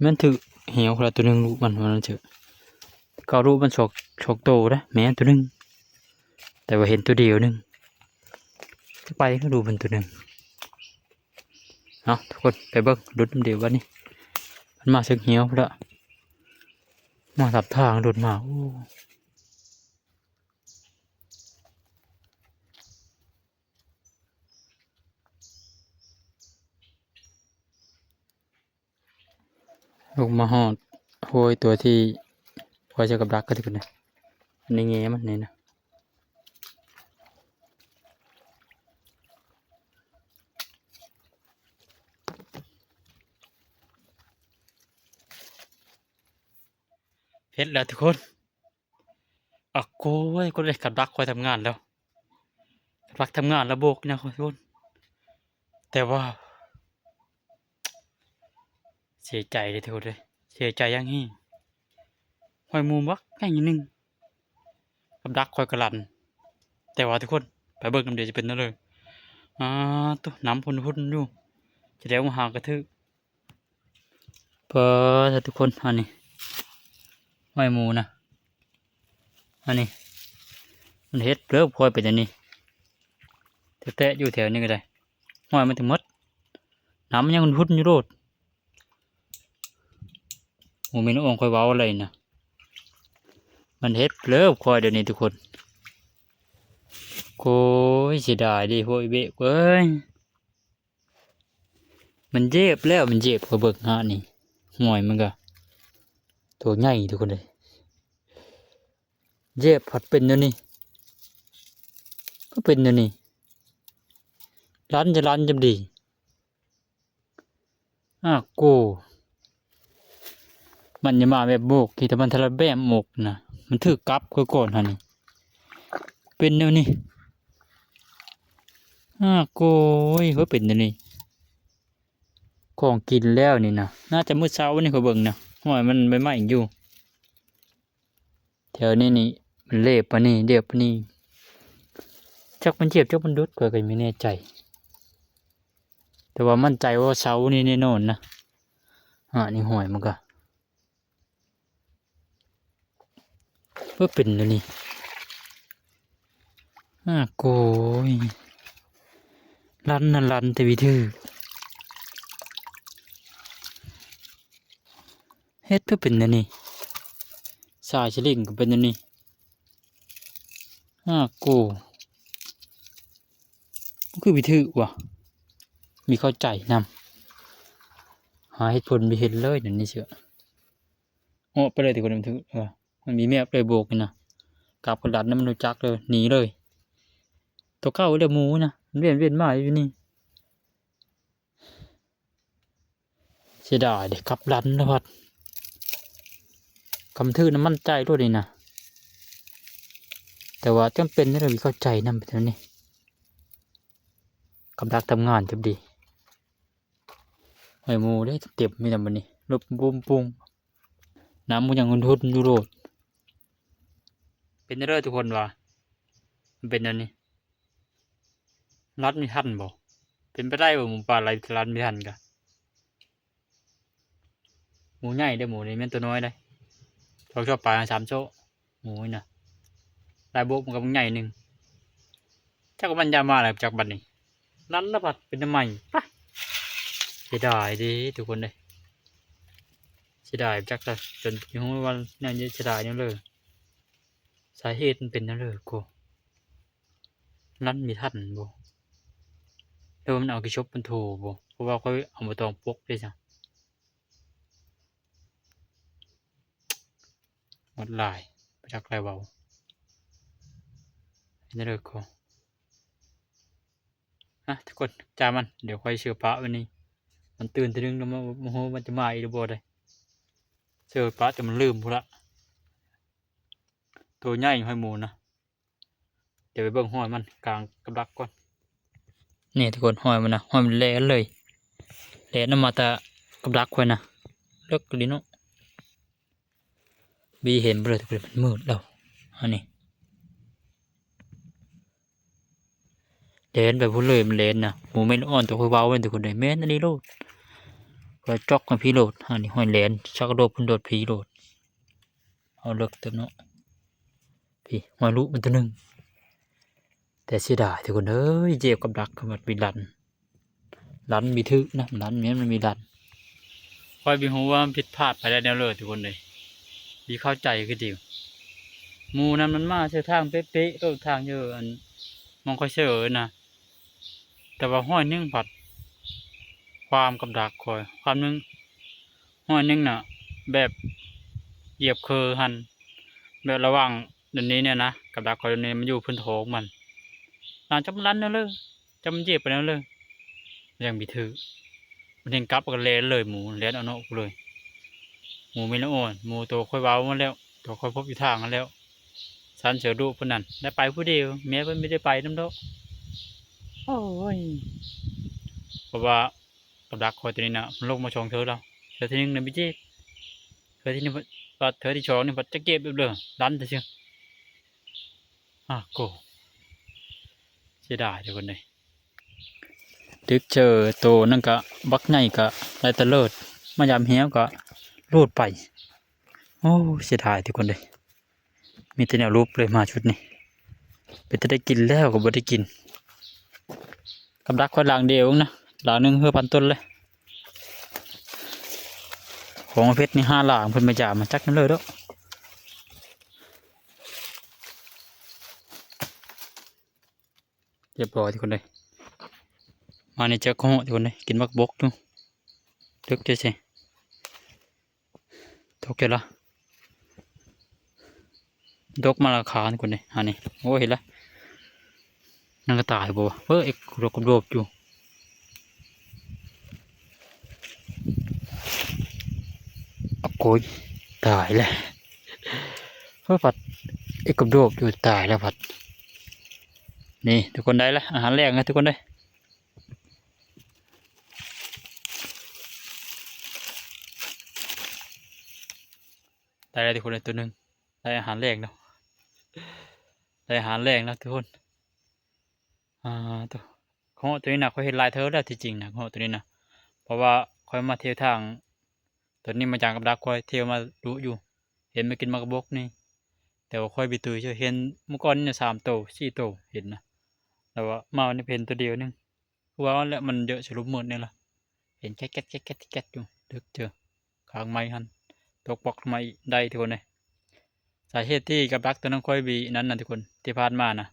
ແມ່ນຖືກແຫວຄົນລະໂຕໜຶ່ງ ລູກມັນວ່າຊັ້ນເຖາະ. ເກົ່າລູກມັນສອງ ສອງໂຕເດ້ ແມ່ນໂຕໜຶ່ງ ແຕ່ວ່າເຫັນໂຕດຽວໜຶ່ງ ຈະໄປກໍລູກມັນໂຕໜຶ່ງ. ເອົາ ທຸກຄົນໄປເບິ່ງ ລຸ້ນນຳເດບາດນີ້ ມັນມາເທິງແຫວພຸ້ນລະ ມາຕາມທາງ ລຸ້ນມາ ໂອ້. ລົງມາຮອດໂຮຍຕົວທີ່ ຂ້ອຍຈະກັບດັກກໍຖືກນະ ໃນແງ່ມັນນີ້ນະ ເຮັດແລ້ວທຸກຄົນ. ອາໂກຍ ຄົນເອີຍ ກັບດັກຂ້ອຍທຳງານແລ້ວ ກັບດັກທຳງານແລ້ວໂບກນະທຸກຄົນ. ແຕ່ວ່າເສຍໃຈເດ້ທຸກຄົນເອີຍ ເສຍໃຈຢ່າງແຮງ. ຫ້ອຍໝູບັກໃຫຍ່ໜຶ່ງ ກັບດັກຂ້ອຍກະລັ່ນ ແຕ່ວ່າທຸກຄົນໄປເບິ່ງນຳເດ ຈະເປັນແນວໃດ. ອາ ໂຕ ນ້ຳພຸ້ນໆຢູ່ ຈະໄດ້ມາຫາກະຖືກ. ປາດ ທຸກຄົນ ອັນນີ້ຫ້ອຍໝູນະ ອັນນີ້ມັນເຮັດເລີບຄອຍເປັນອັນນີ້ ແຕະໆຢູ່ແຖວນີ້ກໍໄດ້ ຫ້ອຍມັນທັງໝົດ ນ້ຳມັນຍັງຫຸ່ນໆຢູ່ໂລດ. ໂອ້ ແມ່ນອອງຂ້ອຍເວົ້າໄດ້ນະ ມັນເຮັດເລີບຄອຍດຽວນີ້ທຸກຄົນ. ໂອ້ຍ ເສຍດາຍເດ້ ໂອ້ຍ ເບກເອີຍ. ມັນເຈັບແລ້ວ ມັນເຈັບ ຂ້ອຍເບິ່ງຫານີ້ ຫ້ອຍມັນກະໂຕໃຫຍ່ທຸກຄົນເອີຍ. ເຈັບພັດເປັນແນວນີ້ ກໍເປັນແນວນີ້ ລັ່ນຈະລັ່ນຈຳດີ. ອາໂກ ມັນຢ່າມາແບບໂບກ ທີ່ແຕ່ມັນທະລະແບບໝົກນະ ມັນຖືກກັບຂ້ອຍກ່ອນຫັ້ນນີ້ ເປັນແນວນີ້. ອາໂກຍ ເປັນແນວນີ້ ຂອງກິນແລ້ວນີ້ນະ ໜ້າຈະມື້ເຊົ້ານີ້ ຂ້ອຍເບິ່ງນະ ຫ້ອຍມັນໃໝ່ໆຢູ່. ແຖວນີ້ນີ້ ມັນເລບປານນີ້ ເລບປານນີ້ ຈັກມັນເຈັບ ຈັກມັນດຸດ ຂ້ອຍກໍຍັງບໍ່ແນ່ໃຈ ແຕ່ວ່າໝັ້ນໃຈວ່າເຊົານີ້ແນ່ນອນນະ. ອາ ນີ້ຫ້ອຍມັນກະ ເອີ ເປັນແນວນີ້ ອາໂກຍ ລັ່ນນະ ລັ່ນແຕ່ວິທີ ເຮັດຄືເປັນແນວນີ້ ສາຍສະລິງກໍເປັນແນວນີ້ ອາໂກ ຄືວິທີວະ ມີເຂົ້າໃຈນຳ ຫາເຫດຜົນບໍ່ເຫັນເລີຍ ແນວນີ້ເຊື່ອ ອອກໄປເລີຍ ແຕ່ຄົນມັນຖືກ ເອີ ມັນມີແມບເລີຍ ໂບກນີ້ນະ ກັບກັນດັດນະ ມັນຮູ້ຈັກເລີຍ ໜີເລີຍ ໂຕເກົ່າເລີຍ ໝູນະ ມັນວຽນໆມາຢູ່ນີ້. ເສຍດາຍເດ້ ກັບດັນລະພັດ ຄຳຖືກນະໝັ້ນໃຈໂລດນີ້ນະ ແຕ່ວ່າຈຳເປັນເລີຍ ເຂົ້າໃຈນຳແບບນີ້ ກັບດັກທຳງານຈັບດີ ຫ້ອຍໝູເດ້ ເຕັມມີແຕ່ບັດນີ້ ລົບປຸ້ງໆ ນ້ຳມັນຍັງຫຸ່ນໆຢູ່ໂລດ ເປັນເດີທຸກຄົນວ່າ ມັນເປັນແນວນີ້. ລັດມີທັນບໍ່? ເປັນໄປໄດ້ບໍ່ ໝູປ່າໄລ່ລັດມີທັນກະ ໝູໃຫຍ່ເດ້ ໝູນີ້ແມ່ນໂຕນ້ອຍເດ້ ສອງໂຊປາຍ ສາມໂຊ ໝູນີ້ນະ ໄລ່ໂບກມັນກໍບັກໃຫຍ່ໜຶ່ງ ຈັກວ່າມັນຢາມມາແລ້ວ ຈັກບັດນີ້ ລັດລະພັດເປັນນຳໃໝ່ ປະ ເສຍດາຍເດ້ທຸກຄົນເດ້ ເສຍດາຍ ຈັກຈະຈົນຮູ້ວ່າແນວເສຍດາຍແນວເລີ ສາເຫດມັນເປັນແນວເລີໂກ ລັດມີທັນບໍ່ ຫຼືວ່າມັນເອົາຂີ້ສົບມັນໂທບໍ່ ເພາະວ່າຂ້ອຍເອົາໃບຕອງປົກເດ້ຊະ ໝົດຫຼາຍ ບໍ່ຈັກຫຼາຍເວົ້າ ເຮັດແນວໃດກໍ ຮະ ທຸກຄົນ ຈ້າງມັນ ດຽວຂ້ອຍເຊື່ອປະໄວ້ນີ້ ມັນຕື່ນເທື່ອໜຶ່ງແລ້ວ ບໍ່ ບໍ່ຮູ້ມັນຈະມາອີກຫຼືບໍ່ເດ້. ເຊື່ອປະຈົນມັນລືມພຸ້ນລະ ໂຕໃຫຍ່ຫ້ອຍໝູນະ. ດຽວໄປເບິ່ງຮອຍມັນກາງກັບດັກກ່ອນ. ນີ້ທຸກຄົນ ຮອຍມັນນະ ຮອຍມັນແລ່ນເລີຍ ແລ່ນອອກມາແຕ່ກັບດັກຂ້ອຍນະ ເລິກອີ່ຫຼີເນາະ. ບີເຫັນບໍ່ເລີຍທຸກຄົນ ມັນມືດແລ້ວ ອັນນີ້ ແລ່ນໄປພຸ້ນເລີຍ ມັນແລ່ນນະ. ໝູເມັດອ່ອນໂຕຂ້ອຍເວົ້ານັ້ນທຸກຄົນເອີຍ ແມ່ນອີ່ຫຼີໂລດ. ຂ້ອຍຈອກໃຫ້ພີ້ໂລດ ອັນນີ້ຮອຍແລ່ນ ຊັກໂດດພຸ້ນໂດດພີ້ໂລດ. ເອົາເລິກເຕີບເນາະ ພີ້ຮອຍລຸມັນໂຕໜຶ່ງ. ແຕ່ເສຍດາຍທຸກຄົນເອີຍ ເຈັບກັບດັກ ມັນມີລັນ ລັນມີຖືກນະ ລັນແມ່ນມັນມີລັນ. ຂ້ອຍບໍ່ຮູ້ວ່າມັນຜິດພາດໄປໄດ້ແນວເລີດທຸກຄົນເອີຍ ບໍ່ເຂົ້າໃຈຄືດຽວ. ໝູນັ້ນມັນມາເຊື່ອທາງເປະໆ ໂລດທາງຢູ່ອັນ ໝ່ອງຂ້ອຍເຊື່ອນະ ແຕ່ວ່າຮອຍໜຶ່ງພັດ ຄວາມກັບດັກຂ້ອຍ ຄວາມໜຶ່ງ ຮອຍໜຶ່ງນະ ແບບຢຽບເຄີຫັ້ນ ແບບລະຫວ່າງດຽວນີ້ນີ້ນະ ກັບດັກຂ້ອຍດຽວນີ້ ມັນຢູ່ພື້ນທ້ອງມັນ ນານຈັກມັນລັນແນວເລີຍ ຈັກມັນຢຽບໄປແນວເລີຍ ຍັງບໍ່ຖືກ. ມັນເຫັນກັບກໍແລ່ນເລີຍ ໝູແລ່ນເອົາເນາະກູເລີຍ. ໝູມີລະອ່ອນ ໝູໂຕຂ້ອຍເວົ້າມາແລ້ວ ໂຕຂ້ອຍພົບຢູ່ທາງຫັ້ນແລ້ວ ສັນເສືອດຸພຸ້ນນັ້ນ ໄດ້ໄປຜູ້ດຽວ ເມຍເພິ່ນບໍ່ໄດ້ໄປນຳດອກ. ໂອ້ຍ ເພາະວ່າ ກັບດັກຂ້ອຍໂຕນີ້ນະ ມັນລົງມາສອງເທື່ອແລ້ວ ເທື່ອທີໜຶ່ງນະບໍ່ເຈັບ ເທື່ອທີໜຶ່ງ ເທື່ອທີສອງນີ້ພັດຈະເຈັບອີກເດີ ລັນຊື່ໆ. ອາໂກ ເສຍດາຍເດີຄົນເອີຍ. ດຶກເຈີໂຕນັ້ນກະບັກໃຫຍ່ກະໄດ້ຕະເລີດ ມາຢາມແຮວກະຫຼູດໄປ. ໂອ້ ເສຍດາຍທຸກຄົນເອີຍ. ມີແຕ່ແນວຫຼຸບເລີຍມາຊຸດນີ້ ເປັນຕາໄດ້ກິນແລ້ວກໍບໍ່ໄດ້ກິນ. ກັບດັກຂ້ອຍຫຼັງດຽວນະ ຫຼັງໜຶ່ງເຮືອພັນຕົ້ນເລີຍ. ຂອງເພັດນີ້ຫ້າຫຼັງ ເພິ່ນມາຢາມ ມາຈັກນຳເລີດດອກ. ຮຽບຮ້ອຍທຸກຄົນເອີຍ. ມານີ້ເຈີກະເຫາະທຸກຄົນເອີຍ ກິນໝາກບົກຢູ່. ເລິກເດີຊິ ຕົກເດີລະ ຕົກມາລະຄານຄົນເດ້ ອັນນີ້. ໂອ້ ເຫັນລະ ຍັງກະຕາຍບໍ່ວະ. ເອີ ເອັກໂດບໆຢູ່. ອະໂກຍ ຕາຍແລ້ວ. ເອີ ພັດ ເອັກໂດບຢູ່ ຕາຍແລ້ວພັດ. ນີ້ທຸກຄົນ ໄດ້ລະ ອາຫານແລງນະທຸກຄົນເດີ. ໄດ້ແລ້ວທຸກຄົນເອີຍ ໂຕໜຶ່ງ ໄດ້ອາຫານແລງແລ້ວ ໄດ້ອາຫານແລງແລ້ວທຸກຄົນ. ອາ ໂຕ ເຫາະໂຕນີ້ນະ ຂ້ອຍເຫັນຫຼາຍເທື່ອແລ້ວທີ່ຈິງນະ ເຫາະໂຕນີ້ນະ ເພາະວ່າຂ້ອຍມາທ່ຽວທາງ ໂຕນີ້ມາຈາງກັບດັກ ຂ້ອຍທ່ຽວມາດຸຢູ່ ເຫັນມັນກິນໝາກກະບົກນີ້ ແຕ່ວ່າຂ້ອຍບໍ່ຕຸ້ຍເຊື່ອ ເຫັນມື້ກ່ອນນີ້ນະ ສາມໂຕ ສີ່ໂຕ ເຫັນນະ ແຕ່ວ່າມາວັນນີ້ເຫັນໂຕດຽວໜຶ່ງ. ຄືວ່າແຫຼະ ມັນເຍາະສະຫຼຸບໝົດນີ້ລະ ເຫັນແກັດໆໆໆຢູ່. ເລິກເຈີ ຄາງໄມ້ຫັ້ນ ຕົກປອກລົງມາອີກ ໄດ້ທຸກຄົນເອີຍ. ສາເຫດທີ່ກັບດັກໂຕນັ້ນຂ້ອຍບີນັ້ນນະທຸກຄົນ ທີ່ຜ່ານມານະ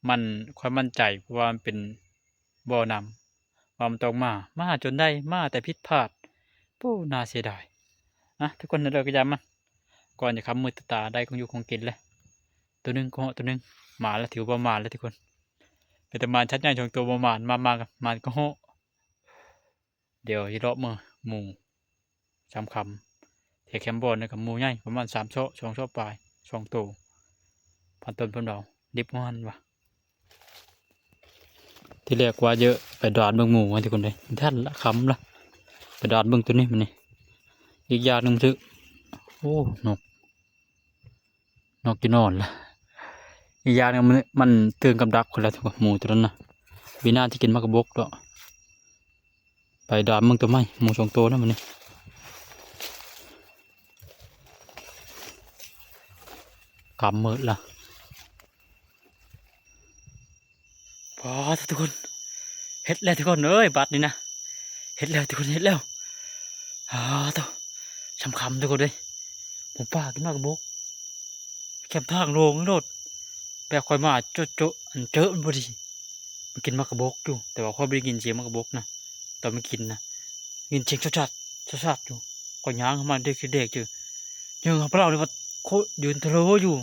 ມັນ ຂ້ອຍໝັ້ນໃຈ ເພາະວ່າມັນເປັນບໍ່ນຳ ວ່າມັນຕ້ອງມາ ມາຈົນໄດ້ ມາແຕ່ຜິດພາດ. ໂອ້ ໜ້າເສຍດາຍ. ອະ ທຸກຄົນ ແນວໃດກະຢ່າມັນ ກ່ອນຈະຄ່ຳມືດຕາ ໄດ້ຂອງຢູ່ຂອງກິນແລ້ວ ໂຕໜຶ່ງກະເຫາະ ໂຕໜຶ່ງ ໝານລະ ຖືວ່າໝານລະທຸກຄົນ. ເປັນຕາໝານ ສັດໃຫຍ່ສອງໂຕບໍ່ໝານ ມາ ມາ ມາກະເຫາະ. ດຽວຊິເລາະເບິ່ງໝູຊາມຄຳ ແຖວແຄມບ່ອນນີ້ກະໝູໃຫຍ່ ປະມານສາມຊອກ ສອງຊອກປາຍ ສອງໂຕ ພັນຕົ້ນເພິ່ນເວົ້າ ດິບຫັ້ນວ່າ. ທີແລກວ່າຈະໄປດານເບິ່ງໝູໄວ້ທຸກຄົນເດີ ທັນລະ ຄ່ຳລະ ໄປດານເບິ່ງໂຕນີ້ມັນນີ້. ອີກຢ່າງໜຶ່ງ ມັນຖືກ ໂອ້ ນົກ ນົກຈະນອນລະ. ອີກຢ່າງໜຶ່ງ ມັນ ມັນຕື່ນກັບດັກພຸ້ນລະ ໝູໂຕນັ້ນນະ ບໍ່ໜ້າຈະກິນໝາກກະບົກດອກ. ໄປດາມເບິ່ງໂຕໃໝ່ ໝູສອງໂຕນະມື້ນີ້. ກຳມືດລະ. ປາດ ທຸກຄົນ ເຫັດແລ້ວທຸກຄົນເອີຍ ບັດນີ້ນະ ເຫັດແລ້ວທຸກຄົນ ເຫັດແລ້ວ. ອາໂຕ ຊຳຄຳທຸກຄົນເອີຍ ໝູປ່າກິນໝາກກະບົກ ແຄມທາງໂລ່ງໂລດ ແບບຂ້ອຍມາໂຈະໆ ອັນເຈີະມັນພໍດີ ມັນກິນໝາກກະບົກຢູ່ ແຕ່ວ່າຂ້ອຍບໍ່ໄດ້ຍິນສຽງໝາກກະບົກນະ ຕອນມັນກິນນະ ຍິນສຽງຊອດໆ ຊອດໆຢູ່. ຂ້ອຍຍ່າງເຂົ້າມາເດັກໆ ເຈີ ເຈີພວກເຮົານີ້ວ່າ ໂຄ ຢືນທະໂລຢູ່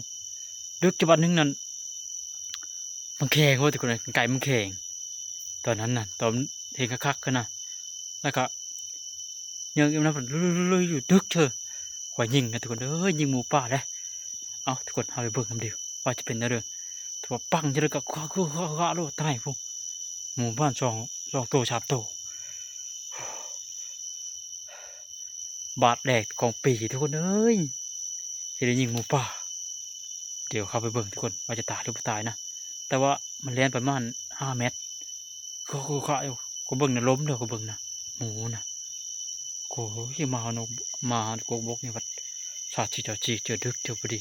ເດິກຈະບາດໜຶ່ງນັ້ນ ມັນແຂງເວີຍທຸກຄົນເອີຍ ກັນໄກມັນແຂງ ຕອນນັ້ນນະ ຕອນເຫັນຄັກໆຫັ້ນນະ ແລ້ວກະ ຍິງອີກນະ ລຸຍໆຢູ່ ດຶກເທື່ອ ຂ້ອຍຍິງນະທຸກຄົນເອີຍ ຍິງໝູປ່າເດ້. ເອົ້າ ທຸກຄົນ ເຮົາໄປເບິ່ງນຳເດີ ວ່າຈະເປັນແນວໃດ. ຖືວ່າປັງຈັ່ງໃດກະ ຄະໆໆໂລດ ຕາຍພຸ້ນ ໝູປະມານສອງ ສອງໂຕ ສາມໂຕ ບາດແລກຂອງປີທຸກຄົນເອີຍ ທີ່ໄດ້ຍິງໝູປ່າ. ດຽວເຂົ້າໄປເບິ່ງທຸກຄົນ ວ່າຈະຕາຍຫຼືບໍ່ຕາຍນະ ແຕ່ວ່າມັນແລ່ນປະມານຫ້າແມັດ ກໍ ກໍ ກໍ ກໍເບິ່ງນະ ລົ້ມເດີ ກໍເບິ່ງນະ ໝູນະ. ໂອ້ຍ ມາເຮົາ ມາເຮົາກົກບົກນີ້ພັດ ສາດຊິເຈົ້າຈີເຈີດຶກເທື່ອພໍດີ.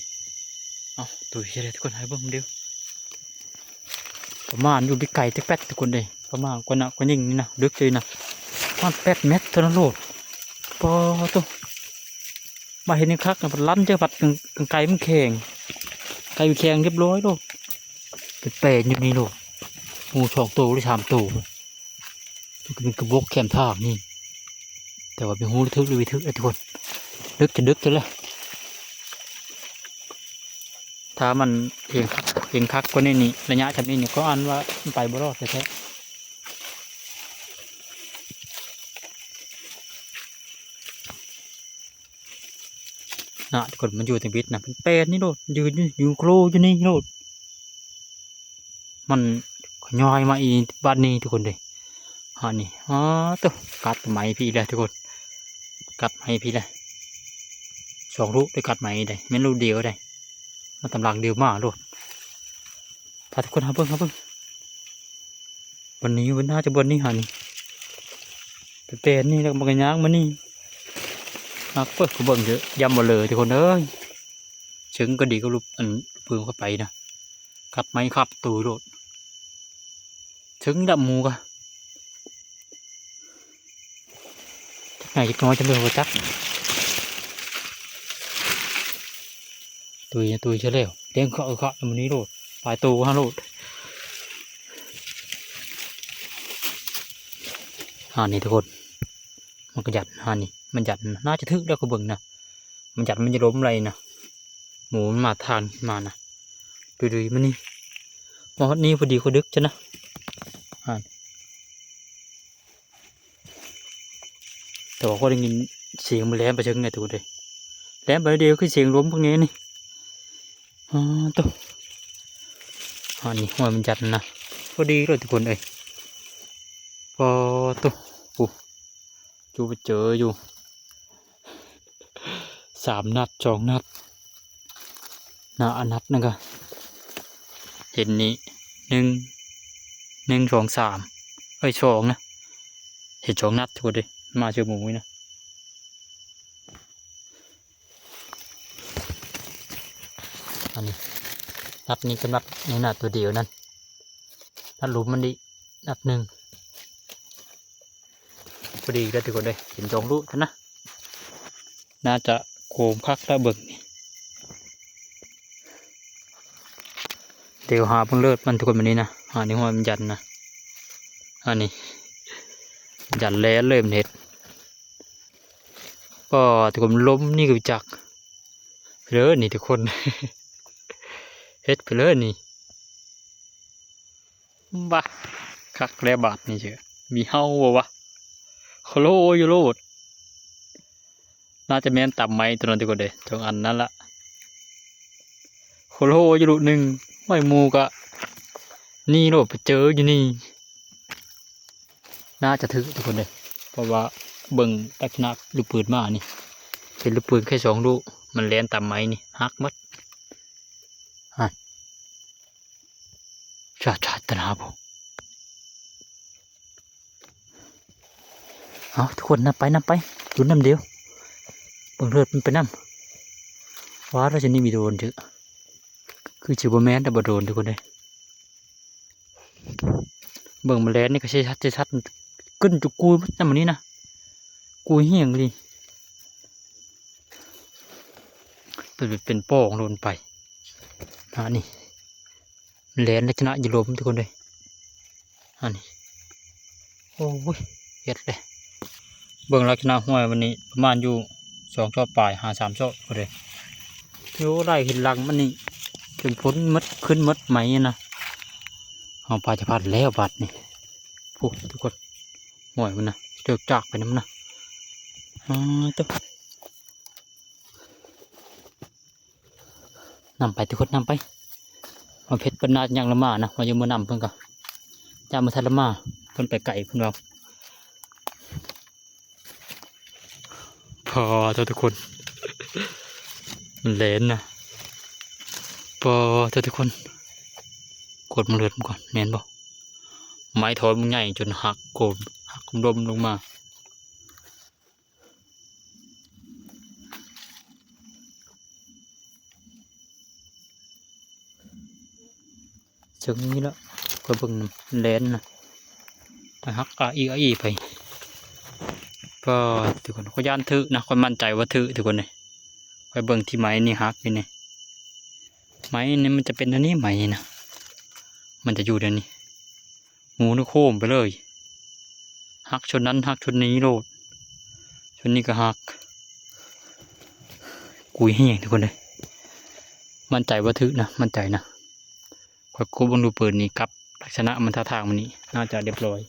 ເອົ້າ ຕຸຍເຮັດໃດທຸກຄົນ ໃຫ້ເບິ່ງເດີ ປະມານຢູ່ໄກແຕ່ແປັດທຸກຄົນເອີຍ ປະມານກວ່ານະ ກວ່າຍິງນີ້ນະ ດຶກເຈີນະ ປະມານແປດແມັດເທົ່ານັ້ນໂລດ. ປາໂຕ ມາເຫັນຄັກນະ ພັດລັນເຈີພັດ ກາງ ກາງໄກມັນແຂງ ໄກມັນແຂງຮຽບຮ້ອຍໂລດ ເປັນແປນຢູ່ນີ້ໂລດ ໝູສອງໂຕຫຼືສາມໂຕ ມັນກະບົກແຄມທາງນີ້ ແຕ່ວ່າບໍ່ຮູ້ຖືກຫຼືບໍ່ຖືກເດ້ທຸກຄົນ ດຶກຈະດຶກເທື່ອລະ. ຖ້າມັນເຫັນ ເຫັນຄັກກວ່ານີ້ນີ້ ໄລຍະສ່ຳນີ້ນີ້ ກໍອັນວ່າມັນໄປບໍ່ລອດແທ້ໆ. ນະ ທຸກຄົນ ມັນຢູ່ໃນບິດນະ ເປັນແປນນີ້ໂລດ ຢືນຢູ່ ຢືນໂຄລຢູ່ນີ້ໂລດ ມັນຂະຫຍາຍມາອີກບາດນີ້ທຸກຄົນເດ້. ຫານີ້ ອ້າໂຕ ກັດໄມ້ພີ້ແຫຼະທຸກຄົນ ກັດໄມ້ພີ້ແຫຼະ ສອງລູກໄດ້ ກັດໄມ້ໄດ້ ແມ່ນລູກດຽວໄດ້ ມາຕຳຫຼັງດຽວມາໂລດ. ພາທຸກຄົນຫາເບິ່ງ ຫາເບິ່ງ ບ່ອນນີ້ ໜ້າຈະບ່ອນນີ້ ຫານີ້ ແຕ່ນີ້ແລ້ວມັນກະຍ່າງມານີ້ ຫາເບິ່ງ ເບິ່ງເດີ ຢ້ຳບໍ່ເລີທຸກຄົນເອີຍ. ເຊິ່ງກະດີກະລຸບ ອັນ ປືນເຂົ້າໄປນະ ກັດໄມ້ຄາບຕູໂລດ ເຊິ່ງດຳໝູກະ ຈັກໜ້ອຍຈັກນ້ອຍຈະເລີບໍ່ຈັກ. ຕຸຍ ຕຸຍຊະແລ້ວ ແດງຄະຄະມື້ນີ້ໂລດ ຫຼາຍໂຕຫາໂລດ. ຫານີ້ທຸກຄົນ ມັນກະຢັນ ຫານີ້ມັນຢັນ ໜ້າຈະຖືກແລ້ວ ກະເບິ່ງນະ ມັນຢັນ ມັນຈະລົ້ມໄຫຼນະ ໝູມັນມາທາງມານະ ດຸຍໆ ມານີ້ ມາຮອດນີ້ພໍດີ ກະດຶກຊະນະ. ແຕ່ວ່າຂ້ອຍໄດ້ຍິນສຽງມັນແລ່ນໄປເທິງນີ້ ທຸກຄົນເອີຍ ແລ່ນໄປດຽວຄືສຽງລົມພວກນີ້ນີ້. ອ້າໂຕ ອັນນີ້ຫ້ວຍມັນຈັດນະ ພໍດີເລີຍທຸກຄົນເອີຍ. ປາໂຕ ໂອ້ ຈູໄປເຈີຢູ່ ສາມນັດ ສອງນັດນະ ອັນນັດນັ້ນກະເຫັນນີ້ ໜຶ່ງ ໜຶ່ງ ສອງ ສາມ ເອີຍ ສອງນະ ເຫັນສອງນັດທຸກຄົນເອີຍ ມາເຈີໝູນີ້ນະ. ອັນນີ້ນັດນີ້ກະນັດນີ້ນະ ໂຕດຽວນັ້ນ ນັດຫຼຸມມັນອີກນັດໜຶ່ງ. ພໍດີແລ້ວທຸກຄົນເອີຍ ເຫັນສອງລູກຫັ້ນນະ ໜ້າຈະໂຄມຄັກແລ້ວເບິ່ງນີ້. ດຽວຫາເບິ່ງເລີດມັນທຸກຄົນ ບາດນີ້ນະ ຫານີ້ຫ້ວຍມັນຢັນນະ ອັນນີ້ ມັນຢັນແລ່ນເລີຍ ມັນເຮັດ ປາ ທຸກຄົນ ລົມນີ້ກະບໍ່ຈັກເດີນີ້ທຸກຄົນ ເຮັດໄປເລີຍນີ້. ບາ ຄັກແລ້ວບາດນີ້ເຊີ ມີເຫົ່າບໍ່ວະ ໂຄໂລຢູ່ໂລດ. ໜ້າຈະແມ່ນຕຳໄມ້ໂຕນັ້ນທຸກຄົນເອີຍ ສອງອັນນັ້ນລະ ໂຄໂລຢູ່ລູກໜຶ່ງ ໄວ້ໝູກະນີ້ໂລດ ໄປເຈີຢູ່ນີ້. ໜ້າຈະຖືກທຸກຄົນເດີ ເພາະວ່າເບິ່ງລັກສະນະລູກປືນມານີ້ ເປັນລູກປືນແຄ່ສອງລູກ ມັນແລ່ນຕາມໄມ້ນີ້ ຫັກໝົດ. ຫັ້ນ ຊາດ ຊາດຕະນາບໍ່. ເອົາ ທຸກຄົນ ນຳໄປ ນຳໄປ ລຸ້ນນຳດຽວ ເບິ່ງເລີດມັນໄປນຳ. ວ່າແລ້ວ ຊະນີ້ມີໂດຣນເດີ ຄືຊິບໍ່ແມ່ນ ແຕ່ບໍ່ໂດຣນທຸກຄົນເດີ. ເບິ່ງມາແລນນີ້ກໍຊິຊັດ ຊິຊັດ ຂຶ້ນຈຸກູຍໝົດນຳມື້ນີ້ນະ ກູຍແຮງອີ່ຫຼີ ເປັນ ເປັນປ່ອງໂລນໄປ. ອັນນີ້ແລນລັກສະນະຢູ່ລົມທຸກຄົນເດີ ອັນນີ້ ໂອ້ຍ ເຮັດເດ້. ເບິ່ງລັກສະນະຫ້ວຍວັນນີ້ປະມານຢູ່ສອງຊອກປາຍ ຫາສາມຊອກພຸ້ນເດ້. ໂອ້ ໄລ່ເຫັນຫຼັງມັນນີ້ ຈົນພົ້ນໝົດ ຂຶ້ນໝົດໄໝນະ. ເຮົາປາຈະພັດແລ້ວບາດນີ້ ຜູ້ທຸກຄົນ ຫ້ວຍມັນນະ ເຈີຈາກໄປນຳນະ. ອ້າ ໂຕ ນຳໄປທຸກຄົນ ນຳໄປ. ມາເພັດເພິ່ນໜ້າຍັງລະມານະ ວ່າຢູ່ມື້ນຳເພິ່ນກໍ ຢ້ານບໍ່ທັນລະມາ ເພິ່ນໄປໄກເພິ່ນເວົ້າ. ພໍເຖາະທຸກຄົນ ມັນແລ່ນນະ. ພໍເຖາະທຸກຄົນ ກົດມັນເລີດມັນກ່ອນ ແມ່ນບໍ່? ໄມ້ທ່ອນມັນໃຫຍ່ຈົນຫັກໂກນ ຫັກລົ້ມລົງມາ. ເຊິ່ງນີ້ລະ ຂ້ອຍເບິ່ງນຳແລ່ນນະ ໄປຫັກອາອີອາອີໄປ. ກໍ ທຸກຄົນ ຂ້ອຍຢ້ານຖືກນະ ຂ້ອຍໝັ້ນໃຈວ່າຖືກທຸກຄົນເອີຍ. ຂ້ອຍເບິ່ງທີ່ໄມ້ນີ້ຫັກຢູ່ນີ້ ໄມ້ນີ້ມັນຈະເປັນແນວນີ້ ໄມ້ນີ້ນະ ມັນຈະຢູ່ແນວນີ້. ໝູນີ້ໂຄມໄປເລີຍ ຫັກຊົນນັ້ນ ຫັກຊົນນີ້ໂລດ ຊົນນີ້ກໍຫັກ ກຸຍແຮງທຸກຄົນເອີຍ. ໝັ້ນໃຈວ່າຖືກນະ ໝັ້ນໃຈນະ. ຂ້ອຍກົດເບິ່ງດູປືນນີ້ ກັບລັກສະນະມັນ ທ່າທາງມັນນີ້ ໜ້າຈະລຽບລ້ອຍ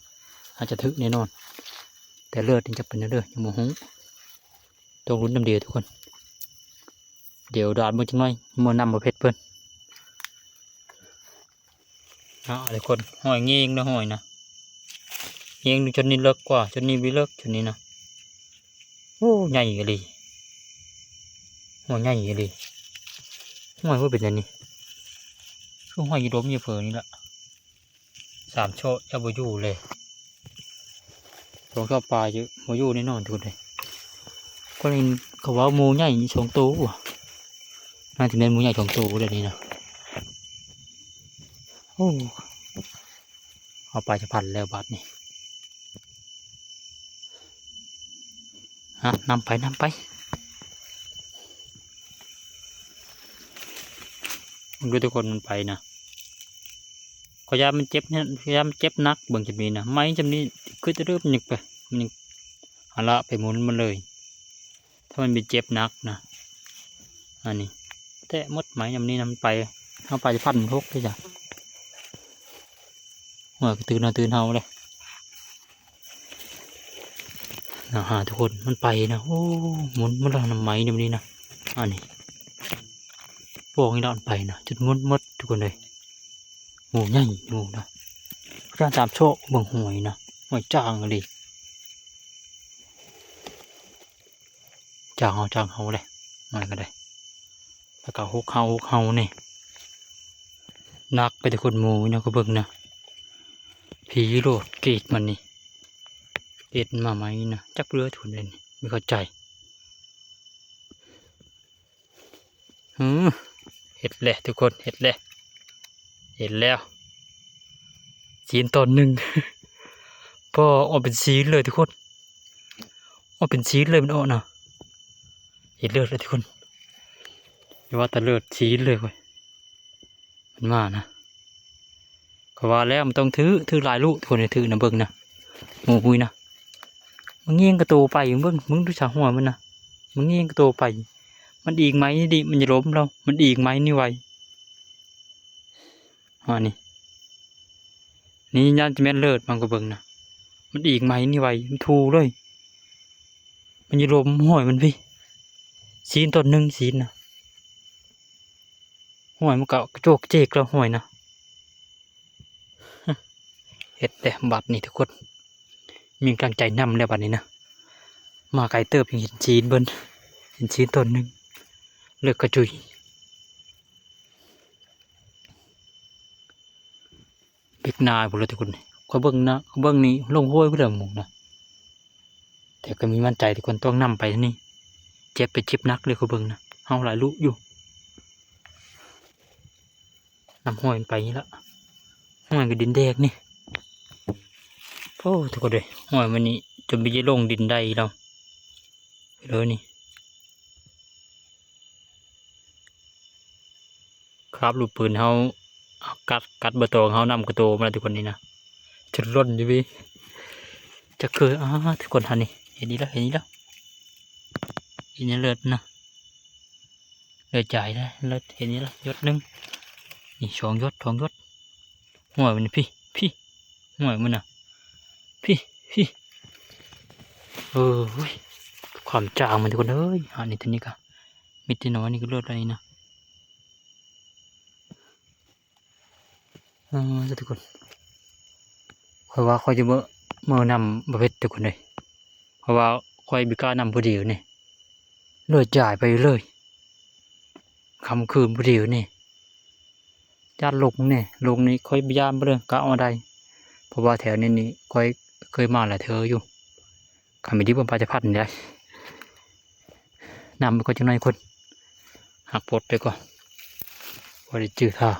ອາດຈະຖືກແນ່ນອນ ແຕ່ເລີດນີ້ຈະເປັນແນວໃດ ຍັງບໍ່ຮູ້. ຕ້ອງລຸ້ນນຳດຽວທຸກຄົນ ດຽວດານເບິ່ງຈັກໜ້ອຍ ເມື່ອນຳບໍ່ເພັດເພິ່ນ. ເອົາ ທຸກຄົນ ຫ້ອຍແງງເດີ ຫ້ອຍນະ ແງງຈົນນີ້ເລິກກວ່າ ຈົນນີ້ບໍ່ເລິກ ຈົນນີ້ນະ. ໂອ້ ໃຫຍ່ອີ່ຫຼີ ຫ້ອຍໃຫຍ່ອີ່ຫຼີ. ຫ້ອຍບໍ່ເປັນອັນນີ້ ຄືຫ້ອຍຢູ່ດົມຢູ່ເພີນີ້ລະ. ສາມເຊາະຈະບໍ່ຢູ່ເລີຍ ສອງເຊາະປາຍຢູ່ ບໍ່ຢູ່ແນ່ນອນທຸກຄົນເອີຍ. ກໍເຫັນເຂົາວ່າໝູໃຫຍ່ສອງໂຕ ໜ້າຈະແມ່ນໝູໃຫຍ່ສອງໂຕແລ້ວນີ້ນະ. ໂອ້ ເອົາປາຍສະພັນແລ້ວບາດນີ້. ອ່ະ ນຳໄປ ນຳໄປ ເບິ່ງດູທຸກຄົນ ມັນໄປນະ. ຂ້ອຍຢ້ານມັນເຈັບເນາະ ຂ້ອຍຢ້ານມັນເຈັບໜັກ ເບິ່ງຈຳນີ້ນະ ໄມ້ຈຳນີ້ ຄືຈະເລີ່ມຍັງໄປ ມັນຍັງ ຫາລະໄປໝູນມັນເລີຍ ຖ້າມັນໄປເຈັບໜັກນະ. ອັນນີ້ແຕະໝົດ ໄມ້ຍາມນີ້ນະ ມັນໄປ ເຮົາໄປພັນຫົກເດ້ຈ້ະ. ໂອ້ຍ ກະຕື່ນເຮົາ ຕື່ນເຮົາເດ້ ນະ ຫາທຸກຄົນ ມັນໄປນະ. ໂອ້ ໝູນ ໝູນລະນຳໄມ້ຍາມນີ້ນະ. ອັນນີ້ ປອງນີ້ລະ ມັນໄປນະ ຈົນໝົດໝົດທຸກຄົນເອີຍ. ໝູໃຫຍ່ ໝູນະ ຈາກຕາມຊອກເບິ່ງ ຫ້ອຍນະ ຫ້ອຍຈາງອີ່ຫຼີ. ຈາງເຮົາ ຈາງເຮົາເດ້ ມັນກໍໄດ້ ແລ້ວກໍຫົກເຮົາ ຫົກເຮົານີ້ ໜັກໄປແຕ່ຄົນໝູນະ. ກໍເບິ່ງນະ ຜີໂລດ ເກດມັນນີ້ ເກດມາໃໝ່ນະ ຈັກເຫຼືອທຸນເດ້ນີ້ ບໍ່ເຂົ້າໃຈ. ເຮັດແລ້ວທຸກຄົນ ເຮັດແລ້ວ ເຮັດແລ້ວ ຊີ້ນຕອນໜຶ່ງ ພໍອອກເປັນຊີ້ນເລີຍທຸກຄົນ ອອກເປັນຊີ້ນເລີຍ ມັນອອກນະ. ເຮັດເລີດແລ້ວທຸກຄົນ ຢ່າວ່າແຕ່ເລີດ ຊີ້ນເລີຍເວີຍ ມັນມານະ. ກໍວ່າແລ້ວມັນຕ້ອງຖືກ ຖືກຫຼາຍລູກທຸກຄົນ ຖືກນະ ເບິ່ງນະ ໝູພຸ້ນນະ ມັນງຽງກະໂຕໄປ ເບິ່ງ ເບິ່ງດູຊະ ຫົວມັນນະ ມັນງຽງກະໂຕໄປ ມັນອີງໄໝນີ້ ມັນຢ່າລົ້ມແລ້ວ ມັນອີງໄໝນີ້ໄວ. ອ່າ ນີ້ ນີ້ຢ້ານຈະແມ່ນເລີດ ມັນກໍເບິ່ງນະ ມັນອີງໄໝນີ້ໄວ ມັນທູເລີຍ ມັນຢູ່ລົມຫ້ອຍມັນພີ້ ຊີ້ນຕອນໜຶ່ງ ຊີ້ນນະ ຫ້ອຍມັນກໍກະໂຈກເຈກແລ້ວ ຫ້ອຍນະ. ເຮັດແລ້ວບາດນີ້ທຸກຄົນ ມີກຳລັງໃຈນຳແລ້ວບາດນີ້ນະ ມາໄກເຕີບຍັງເຫັນຊີ້ນເພິ່ນ ເຫັນຊີ້ນຕອນໜຶ່ງ ເລິກກະຈຸຍ. ເປັກນາພຸ້ນລະທຸກຄົນ ຂ້ອຍເບິ່ງນະ ຂ້ອຍເບິ່ງນີ້ລົງຫ້ວຍພຸ້ນລະໝູນະ ແຕ່ກໍມີໝັ້ນໃຈທຸກຄົນ ຕ້ອງນຳໄປນີ້ ເຈັບໄປເຈັບໜັກເລີຍ ຂ້ອຍເບິ່ງນະ ເຮົາຫຼາຍລູກຢູ່ ນຳຫ້ວຍມັນໄປນີ້ລະ ຫ້ວຍກໍດິນແດກນີ້. ໂອ້ ທຸກຄົນເອີຍ ຫ້ວຍມັນນີ້ຈົນໄປເຢຍລົງດິນໄດ້ແລ້ວ ເລີຍນີ້. ຄາບລູກປືນເຮົາກັດ ກັດບໍ່ຕອງ ເຮົານຳກະໂຕມາແລ້ວທຸກຄົນນີ້ນະ ຈົນຫຼົ່ນຢູ່ພີ້ ຈັກຄື ອາ ທຸກຄົນຫັ້ນນີ້ ເຫັນອີກແລ້ວ ເຫັນອີກແລ້ວ ເຫັນເລີດນະ ເລີດຈ່າຍແລ້ວ ເລີດ ເຫັນອີກແລ້ວ ຢົດໜຶ່ງ ນີ້ ສອງຢົດ ສອງຢົດ ຫ້ວຍມັນພີ້ ພີ້ ຫ້ວຍມັນນະ ພີ້ ພີ້ ໂອ້ຍ ຄວາມຈາງມັນທຸກຄົນເອີຍ. ອັນນີ້ ໂຕນີ້ກະມີແຕ່ນ້ອຍ ນີ້ກະເລີດແລ້ວນີ້ນະ. ເອີ ທຸກຄົນ ຂ້ອຍວ່າຂ້ອຍຈະເມືອ ເມືອນຳບໍ່ເພັດທຸກຄົນເອີຍ ເພາະວ່າຂ້ອຍບໍ່ກ້ານຳຜູ້ດຽວນີ້ ເລີດຢາຍໄປເລີຍ ຄ່ຳຄືນຜູ້ດຽວນີ້. ຢ້ານຫຼົງນີ້ ຫຼົງນີ້ຂ້ອຍບໍ່ຢ້ານບໍ່ເລີຍ ກະເອົາໄດ້ ເພາະວ່າແຖວນີ້ນີ້ຂ້ອຍເຄີຍມາຫຼາຍເທື່ອຢູ່. ຄັນມີດິບມັນປາຈະພັນໄດ້ ນຳໄປກ່ອນຈັກໜ້ອຍຄົນ ຫັກປົດໄປກ່ອນ ບໍ່ໄດ້ຈື່ທາງ.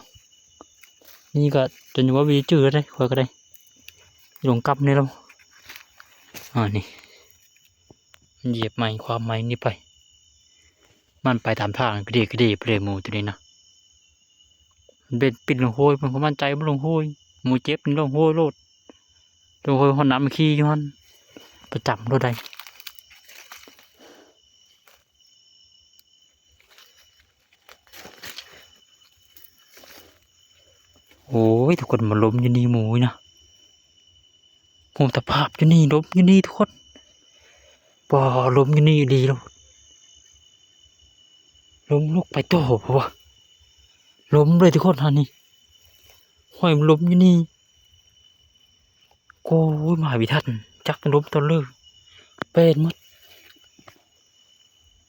ນີ້ກະຈົນວ່າບໍ່ໄດ້ຈື່ແລ້ວເດ້ ຂ້ອຍກະໄດ້ ຫຼົງກັບນີ້ແລ້ວ. ອາ ນີ້ ມັນຢຽບໄມ້ ຂວາບໄມ້ນີ້ໄປ ມັນໄປຕາມທາງກະດີກະດີໄປເລີຍໝູໂຕນີ້ນະ. ມັນເປັນປິ່ນລົງໂຮຍ ມັນບໍ່ໝັ້ນໃຈ ມັນລົງໂຮຍ ໝູເຈັບນີ້ລົງໂຮຍໂລດ ລົງໂຮຍຮອດນ້ຳຂີ້ຢູ່ຫັ້ນ ປະຈຳໂລດໃດ. ໂອ້ຍ ທຸກຄົນ ມາລົມຢູ່ນີ້ໝູນະ ໂຫ ສະພາບຢູ່ນີ້ ລົມຢູ່ນີ້ທຸກຄົນ. ບໍ່ ລົມຢູ່ນີ້ອີ່ຫຼີໂລດ ລົມລຸກໄປຕໍ່ບໍ່ວະ ລົມເລີຍທຸກຄົນ. ຫັ້ນນີ້ ຫ້ວຍ ມັນລົມຢູ່ນີ້. ໂອ້ຍ ມາບໍ່ທັນ ຈັກມັນລົມຕອນເລີ ແປນໝົດ.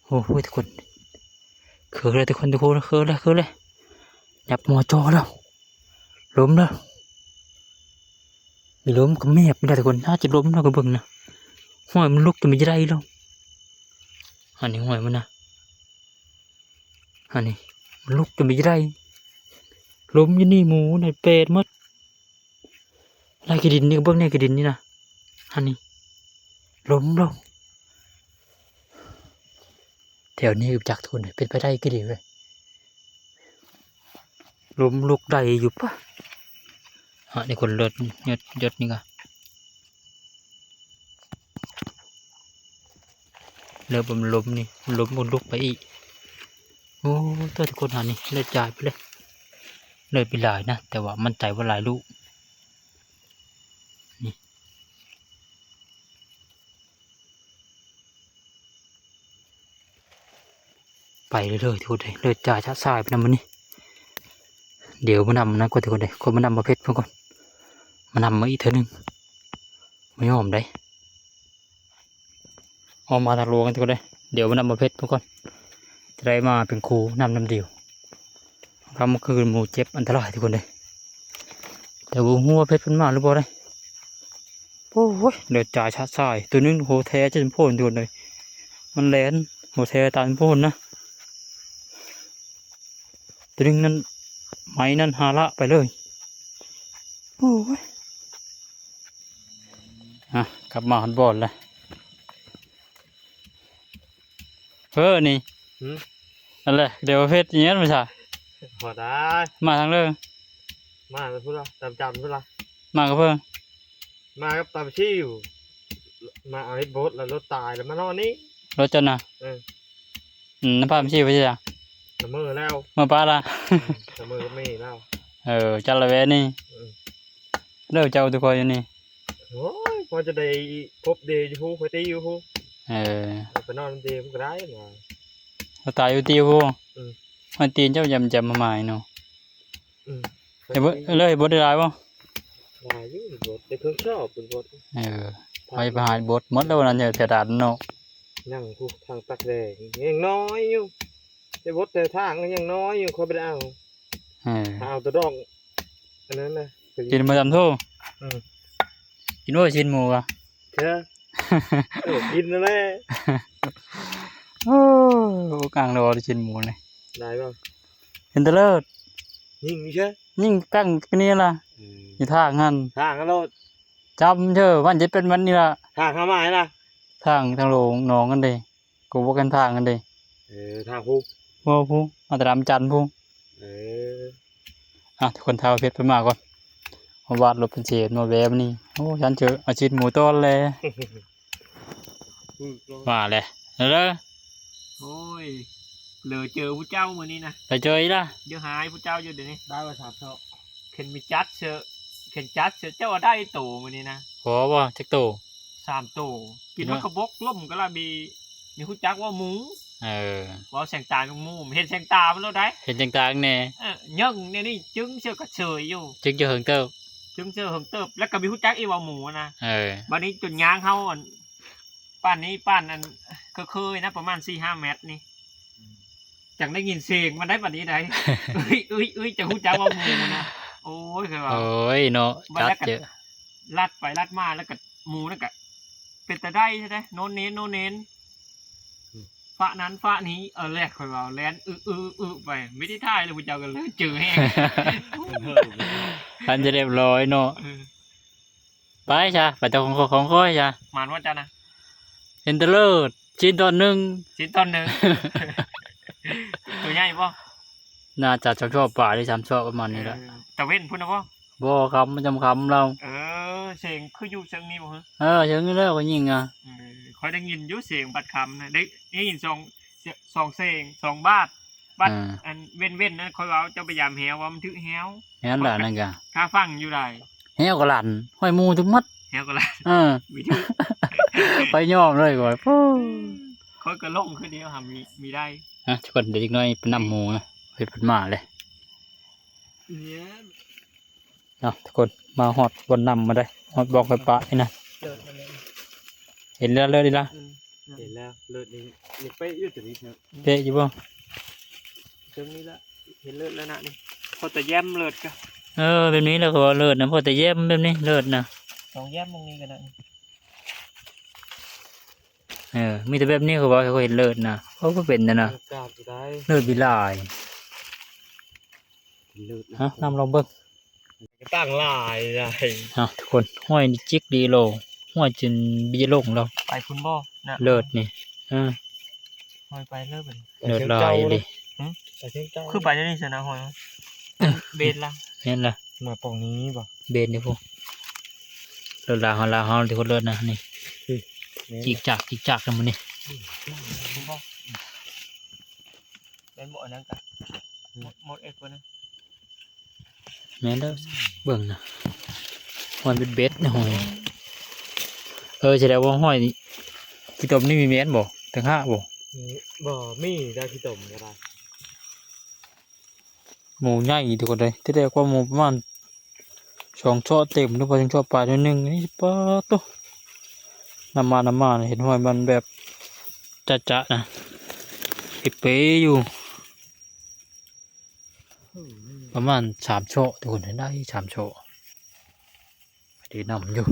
ໂອ້ຍ ທຸກຄົນ ເຄີແລ້ວທຸກຄົນ ທຸກຄົນ ເຄີແລ້ວ ເຄີແລ້ວ ຫຍັບໝໍຈ່ອແລ້ວ ລົມແລ້ວ ມີລົມກະແມບນີ້ແຫຼະທຸກຄົນ. ໜ້າຈະລົມແລ້ວ ກະເບິ່ງນະ ຫ້ວຍ ມັນລຸກຈົນບໍ່ໄດ້ແລ້ວ. ອັນນີ້ຫ້ວຍມັນນະ ອັນນີ້ ມັນລຸກຈົນບໍ່ໄດ້ ລົມຢູ່ນີ້ໝູນະ ແປນໝົດ. ລາຍຂີ້ດິນນີ້ ກະເບິ່ງແນ່ ຂີ້ດິນນີ້ນະ ອັນນີ້ ລົມ ລົມ ແຖວນີ້ກະຈັກທຸກຄົນ ເປັນໄປໄດ້ກະດີເວີຍ ລົມລຸກໄດ້ຢູ່ປະ. ອາ ນີ້ຄົນລົດ ຍົດ ຍົດນີ້ກະ ເລີ່ມລົມນີ້ ລົມລຸກໄປອີກ. ໂອ້ ຕົວະທຸກຄົນ ອັນນີ້ເລີດຢາຍໄປເລີຍ ເລີດໄປຫຼາຍນະ ແຕ່ວ່າໝັ້ນໃຈວ່າຫຼາຍລູກ. ນີ້ ໄປເລື້ອຍໆ ທຸກຄົນເອີຍ ເລີດຢາຍຊະຊາຍໄປນຳມື້ນີ້. ດຽວມານຳນະກ່ອນທຸກຄົນເອີຍ ຂໍມານຳບໍ່ເພັດເພິ່ນກ່ອນ ມານຳມາອີກເທື່ອໜຶ່ງ ບໍ່ຍອມໃດ. ອອກມາທາງຫຼວງທຸກຄົນເອີຍ ດຽວມານຳບໍ່ເພັດເພິ່ນກ່ອນ ຈະໄດ້ມາເປັນຄູ່ນຳນຳດຽວ. ຄ່ຳຄືນໝູເຈັບອັນຕະລາຍທຸກຄົນເອີຍ ແຕ່ບໍ່ຮູ້ວ່າເພັດເພິ່ນມາຫຼືບໍ່ເດ້. ໂອ້ຍ ເລືອດຈາຍຊະຊາຍ ໂຕໜຶ່ງໂຫແທ້ຈະໂພນໂດນເລີຍ ມັນແລ່ນໂຫແທ້ຕານໂພນນະ ໂຕໜຶ່ງນັ້ນໄມ້ນັ້ນຫາລະໄປເລີຍ. ໂອ້ຍ ອະ ກັບມາຮອດບ່ອນແລ້ວ. ເອີ ນີ້ ຫື ອັນແຫຼະ ດຽວເພັດຫຍັງມາຊະ ພໍໄດ້ ມາທາງເລີ ມາແຕ່ພຸ້ນລະ ຕາມຈັນພຸ້ນລະ ມາກັບເພິ່ນ ມາກັບຕາມຊິວ ມາເອົາເຫັດບົດ ແລ້ວລົດຕາຍ ແລ້ວມານອນນີ້ ລົດເຈົ້ານະ ເອີ ອືມ ນຳພາມຊິວໄປຊະ ລະເມີແລ້ວ ເມີປະລະ ອືມ ລະເມີກັບແມ່ແລ້ວ ເອີ ຈັນລະແວະນີ້ ອືມ ເລີເຈົ້າແຕ່ຂ້ອຍຢູ່ນີ້. ໂອ້ຍ ພໍຈະໄດ້ພົບເດຢູ່ພຸ້ນ ຂ້ອຍຕີຢູ່ພຸ້ນ ເອີ ໄປນອນນຳເດພຸ້ນກະໄດ້ນະ ລະຕາຍຢູ່ຕີຢູ່ພຸ້ນ ອືມ ມັນຕີນເຈົ້າຢຳຈຳມາໝາຍເນາະ ອືມ ເຮັດບໍ່ ເລີເຮັດບໍ່ໄດ້ຫຼາຍບໍ່? ຫຼາຍຢູ່ເຮັດບໍ່ ໄດ້ເຄິ່ງຊອບເປັນບໍ່ ເອີ ໄປ ໄປຫາເຮັດບົດໝົດແລ້ວນັ້ນ ແຖວດານເນາະ ຍັງຜູ້ທາງຕັກແດງຍັງນ້ອຍຢູ່ ເຮັດບົດແຖວທາງຍັງນ້ອຍຢູ່ ຂ້ອຍບໍ່ໄດ້ເອົາ ເອີ ຫາເອົາແຕ່ດອກ ອັນນັ້ນນະ ກິນບໍ່ຕຳໂທ ອືມ ກິນບໍ່ຊີ້ນໝູກະ ເອີ ກິນນັ້ນແຫຼະ ໂອ້ ກາງໂລຊີ້ນໝູນີ້ ໄດ້ບໍ່ ເຫັນແຕ່ເລີດ ຍິງເຊີ ຍິງກາງນີ້ລະ ອືມ ຢູ່ທາງຫັ້ນ ທາງຫັ້ນໂລດ ຈຳເຊີ ມັນຈະເປັນມັນນີ້ລະ ທາງຫາໝາຍລະ ທາງ ທາງໂລງໜອງຫັ້ນເດ. ກູບໍ່ກັນທາງກັນເດ ເອີ ທາງພຸ້ນ ບໍ່ພຸ້ນ ມາແຕ່ດຳຈັນພຸ້ນ ເອີ ອ່ະ ທຸກຄົນ ຖ້າວ່າເພັດເພິ່ນມາກ່ອນ ເຮົາວາດລົດເພິ່ນເສດມາແວ່ມື້ນີ້ ໂອ້ ຊັ້ນເຈີ ເອົາຊີ້ນໝູຕ້ອນແລ ມາແລ ເດີ ໂອ້ຍ ເລີເຈີຜູ້ເຈົ້າມື້ນີ້ນະ ເລີເຈີອີກລະ ດຽວຫາຍຜູ້ເຈົ້າຢູ່ດຽວນີ້ ໄດ້ວ່າສາມຊອກ ເຂັນມີຈັດເຊີ ເຂັນຈັດເຊີ ເຈົ້າວ່າໄດ້ໂຕມື້ນີ້ນະ ໂອ ພໍບໍ່ ຈັກໂຕ? ສາມໂຕ. ກິນມັນກະບົກ ລົ້ມກະລະບີ. ມີຮູ້ຈັກວ່າໝູ? ເອີ ເວົ້າແສງຕາໝູ ເຫັນແສງຕາມັນໂລດໃດ໋. ເຫັນແສງຕາແດ່. ເອີ ຍັງແນວນີ້ຈຶ່ງເຊື່ອກະເຊີຍຢູ່ ຈຶ່ງເຈີເຫິງເຕີບ ຈຶ່ງເຈີເຫິງເຕີບ ແລ້ວກະມີຮູ້ຈັກອີກວ່າໝູນະ. ເອີ ບາດນີ້ຈົນຍ່າງເຮົາ ອັນ ປານນີ້ ປານອັນ ເຄີຍໆ ນະ ປະມານສີ່ຫ້າແມັດນີ້ ອືມ ຈັ່ງໄດ້ຍິນສຽງມັນໄດ້ປານນີ້ໃດ໋. ອຶ້ຍ ອຶ້ຍ ອຶ້ຍ ຈັ່ງຮູ້ຈັກວ່າໝູນະ. ໂອ້ຍ ຄືວ່າ ໂອ້ຍເນາະ ບາດແລ້ວກະ ລັດໄປລັດມາ ແລ້ວກະໝູນັ້ນກະ ເປັນຕາໄດ້ແທ້ໆ ໂນນເນນ ໂນນເນນ ອືມ ຝານັ້ນຝານີ້ ເອີ ແລກ ຂ້ອຍວ່າແລ່ນອຶ ອຶ ອຶໄປ ມີແຕ່ຖ່າຍແລ້ວ ຜູ້ເຈົ້າກະເລີຍເຈີແຮງ ອັນຈະຮຽບຮ້ອຍເນາະ. ເອີ ໄປຊະ ໄປເຈົ້າຂອງຂ້ອຍ ຂອງຂ້ອຍຊະ. ໝານບໍ່ເຈົ້ານະ? ເຫັນແຕ່ເລີດ ຊີ້ນຕອນໜຶ່ງ ຊີ້ນຕອນໜຶ່ງ. ໂຕໃຫຍ່ບໍ່? ໜ້າຈະສອງຊອກປາຍ ຫຼື ສາມຊອກປະມານນີ້ແຫຼະ. ເອີ ຕາເວັນພຸ້ນນະບໍ່? ບໍ່ ຄ່ຳ ມັນຈຳຄ່ຳແລ້ວ. ເອີ ເສັງຄືຢູ່ເຊິ່ງນີ້ບໍ່? ເອີ ເຊິ່ງນີ້ແຫຼະ ຂ້ອຍຍິງອະ. ເອີ ຂ້ອຍໄດ້ຍິນຢູ່ສຽງບາດຄ່ຳນະ ໄດ້ ໄດ້ຍິນສອງ ສອງເສັງ ສອງບາດ. ບາດ ເອີ ອັນເວັ້ນໆ ນັ້ນ ຂ້ອຍວ່າເຈົ້າໄປຢາມແຮ້ວ ວ່າມັນຖືກແຮ້ວ. ແມ່ນລະ ນັ້ນກະ ຄາຟັງຢູ່ໃດ ແຮ້ວກະລັ່ນ ຫ້ອຍໝູຖືກໝົດ ແຮ້ວກະລັ່ນ. ເອີ ໄປຍອມເລີຍຂ້ອຍ ໂອ້ ຂ້ອຍກະຫຼົງຄືດຽວຫາມີ ມີໄດ້. ອ່ະ ທຸກຄົນ ດຽວຈັກໜ້ອຍໄປນຳໝູນະ ເພິ່ນມາເລີຍ. ເນາະ ທຸກຄົນ ມາຮອດບ່ອນນ້ຳມາໄດ້ ຮອດບ່ອນຂ້ອຍປະນີ້ນະ. ເລີດມາແລ້ວ ເຫັນແລ້ວ ເລີດອີກລະ. ອືມ ເຫັນແລ້ວ ເລີດນີ້ ນີ້ເປະຢູ່ຕົວນີ້ນະ. ເປະຢູ່ບໍ່? ຕົງນີ້ລະ ເຫັນເລີດແລ້ວນະນີ້ ພໍແຕ່ແຍ້ມເລີດກະ. ເອີ ແບບນີ້ແຫຼະ ເຂົາວ່າເລີດນະ ພໍແຕ່ແຍ້ມແບບນີ້ເລີດນະ ສອງແຍ້ມໝ່ອງນີ້ກະໄດ້. ເອີ ມີແຕ່ແບບນີ້ເຂົາວ່າເຂົາເຫັນເລີດນະ. ເອີ ບໍ່ເປັນນະ ເລີດກາດຊິໄດ້ ເລີດວິລາຍ. ເລີດນະ ຮະ ນຳລອງເບິ່ງ ກະຕັ້ງຫຼາຍໃດ໋. ເອົາ ທຸກຄົນ ຫ້ອຍຈິກດີໂລ ຫ້ອຍຈົນບີລົງແລ້ວ ໄປພຸ້ນບໍ່ນະ ເລີດນີ້. ເອີ ຫ້ອຍໄປເລີດບັດນີ້ ເລີດຫຼາຍອີ່ຫຼີ. ຫຶ ຄືໄປແນວນີ້ຊັ້ນນະ ຫ້ອຍ ເບນລະ ແມ່ນລະ ມາປ່ອງນີ້ບໍ່ ເບນນີ້ພຸ້ນ. ເລີດລາວເຮົາ ລາວເຮົາ ທຸກຄົນ ເລີດນະນີ້. ອືມ ແມ່ນ ຈິກຈັກ ຈິກຈັກນະມື້ນີ້. ແມ່ນບໍ່ ອັນນັ້ນກະ ອືມ ໝົດ ໝົດເອັດບໍ່ນະ. ແມ່ນເດີ ເບິ່ງນະ ຫ້ອຍເບັດໆ ນະ ຫ້ອຍ. ເອີ ສະແດງວ່າຫ້ອຍນີ້ ຂີ້ຕົມນີ້ມີແມ່ນບໍ່ ຕ່າງຫາກບໍ່? ອືມ ບໍ່ມີ ໄດ້ຂີ້ຕົມກະໄດ້. ໝູໃຫຍ່ທຸກຄົນເອີຍ ທີ່ແລກວ່າໝູປະມານສອງຊອກເຕັມ ຫຼືວ່າສອງຊອກປາຍໜ້ອຍໜຶ່ງ ນີ້ປາດໂທ້ ນຳມາ ນຳມາ ເຫັນຫ້ອຍມັນແບບຈະໆ ນະ ເປະໆ ຢູ່. ປະມານສາມຊອກທຸກຄົນ ໄດ້ສາມຊອກ ໄດ້ນຳຢູ່.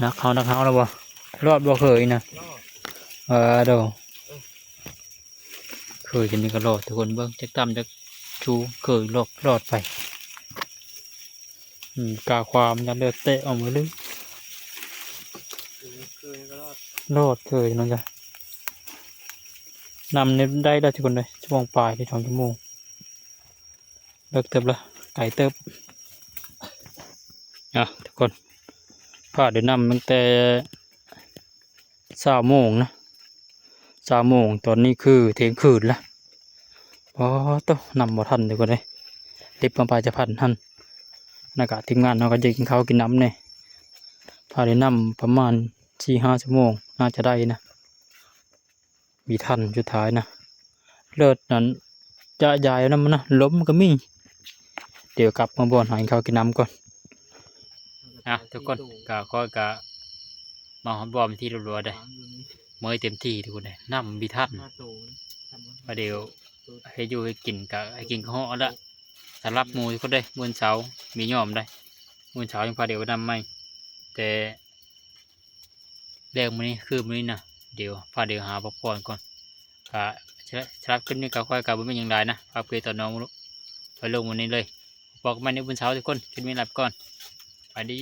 ໜັກເຮົາ ໜັກເຮົາແລ້ວບໍ່? ລອດບໍ່ເຄີຍນະ? ເອີ ໂດ ເຄີຍ ອັນນີ້ກະລອດທຸກຄົນ ເບິ່ງຈັກຕ່ຳຈັກສູງ ເຄີຍລອດ ລອດໄປ. ອືມ ກາຄວາມຍັງເລືອດແຕະອອກມາເລີຍ ລອດເຄີຍເນາະຈ້ະ. ນຳນີ້ໄດ້ແລ້ວທຸກຄົນເອີຍ ຊົ່ວໂມງປາຍ ສອງຊົ່ວໂມງ ເລິກເຕີບລະ ໄກເຕີບ. ອ່ະ ທຸກຄົນ ພາໄດ້ນຳຕັ້ງແຕ່ຊາວໂມງນະ ຊາວໂມງ ຕອນນີ້ຄືທ່ຽງຄືນລະ. ປາດໂທ້ ນຳບໍ່ທັນເດີທຸກຄົນເອີຍ ເລັບມາປາຍຈະພັນຫັ້ນ. ແລ້ວກະທີມງານເຮົາກະຈະກິນເຂົ້າກິນນ້ຳແດ່ ພາໄດ້ນຳປະມານສີ່ຫ້າຊົ່ວໂມງ ໜ້າຈະໄດ້ນະ ມີທັນສຸດທ້າຍນະ. ເລີດນັ້ນຈະຢາຍນຳນະ ລົມກະມີ. ດຽວກັບມາບ່ອນຫາກິນເຂົ້າກິນນ້ຳກ່ອນ. ອ່ະ ທຸກຄົນ ກະຂ້ອຍກະມາຮອດບ່ອນເປັນທີ່ຮຽບຮ້ອຍເດີ ເມື່ອຍເຕັມທີ່ທຸກຄົນເອີຍ ນຳບໍ່ທັນ. ພາດຽວເຮັດຢູ່ເຮັດກິນກະໃຫ້ກິນກະເຫາະລະ ສຳລັບໝູທຸກຄົນເດີ. ມື້ເສົາມີຍ້ອມໄດ໋ ມື້ເສົາຍັງພາດຽວໄປນຳໃໝ່ ແຕ່ ແລງມື້ນີ້ຄືມື້ນີ້ນະ ດຽວພາດຽວຫາພັກຜ່ອນກ່ອນ. ກະສຳລັບຄລິບນີ້ກະຂ້ອຍກະບໍ່ມີຫຍັງຫຼາຍນະ ຝາກພີ່ຕອນນ້ອງໄວ້ລົງມື້ນີ້ເລີຍ. ພົບກັນໃໝ່ໃນມື້ເສົາທຸກຄົນ ຄລິບນີ້ລາໄປກ່ອນ ສະບາຍດີ.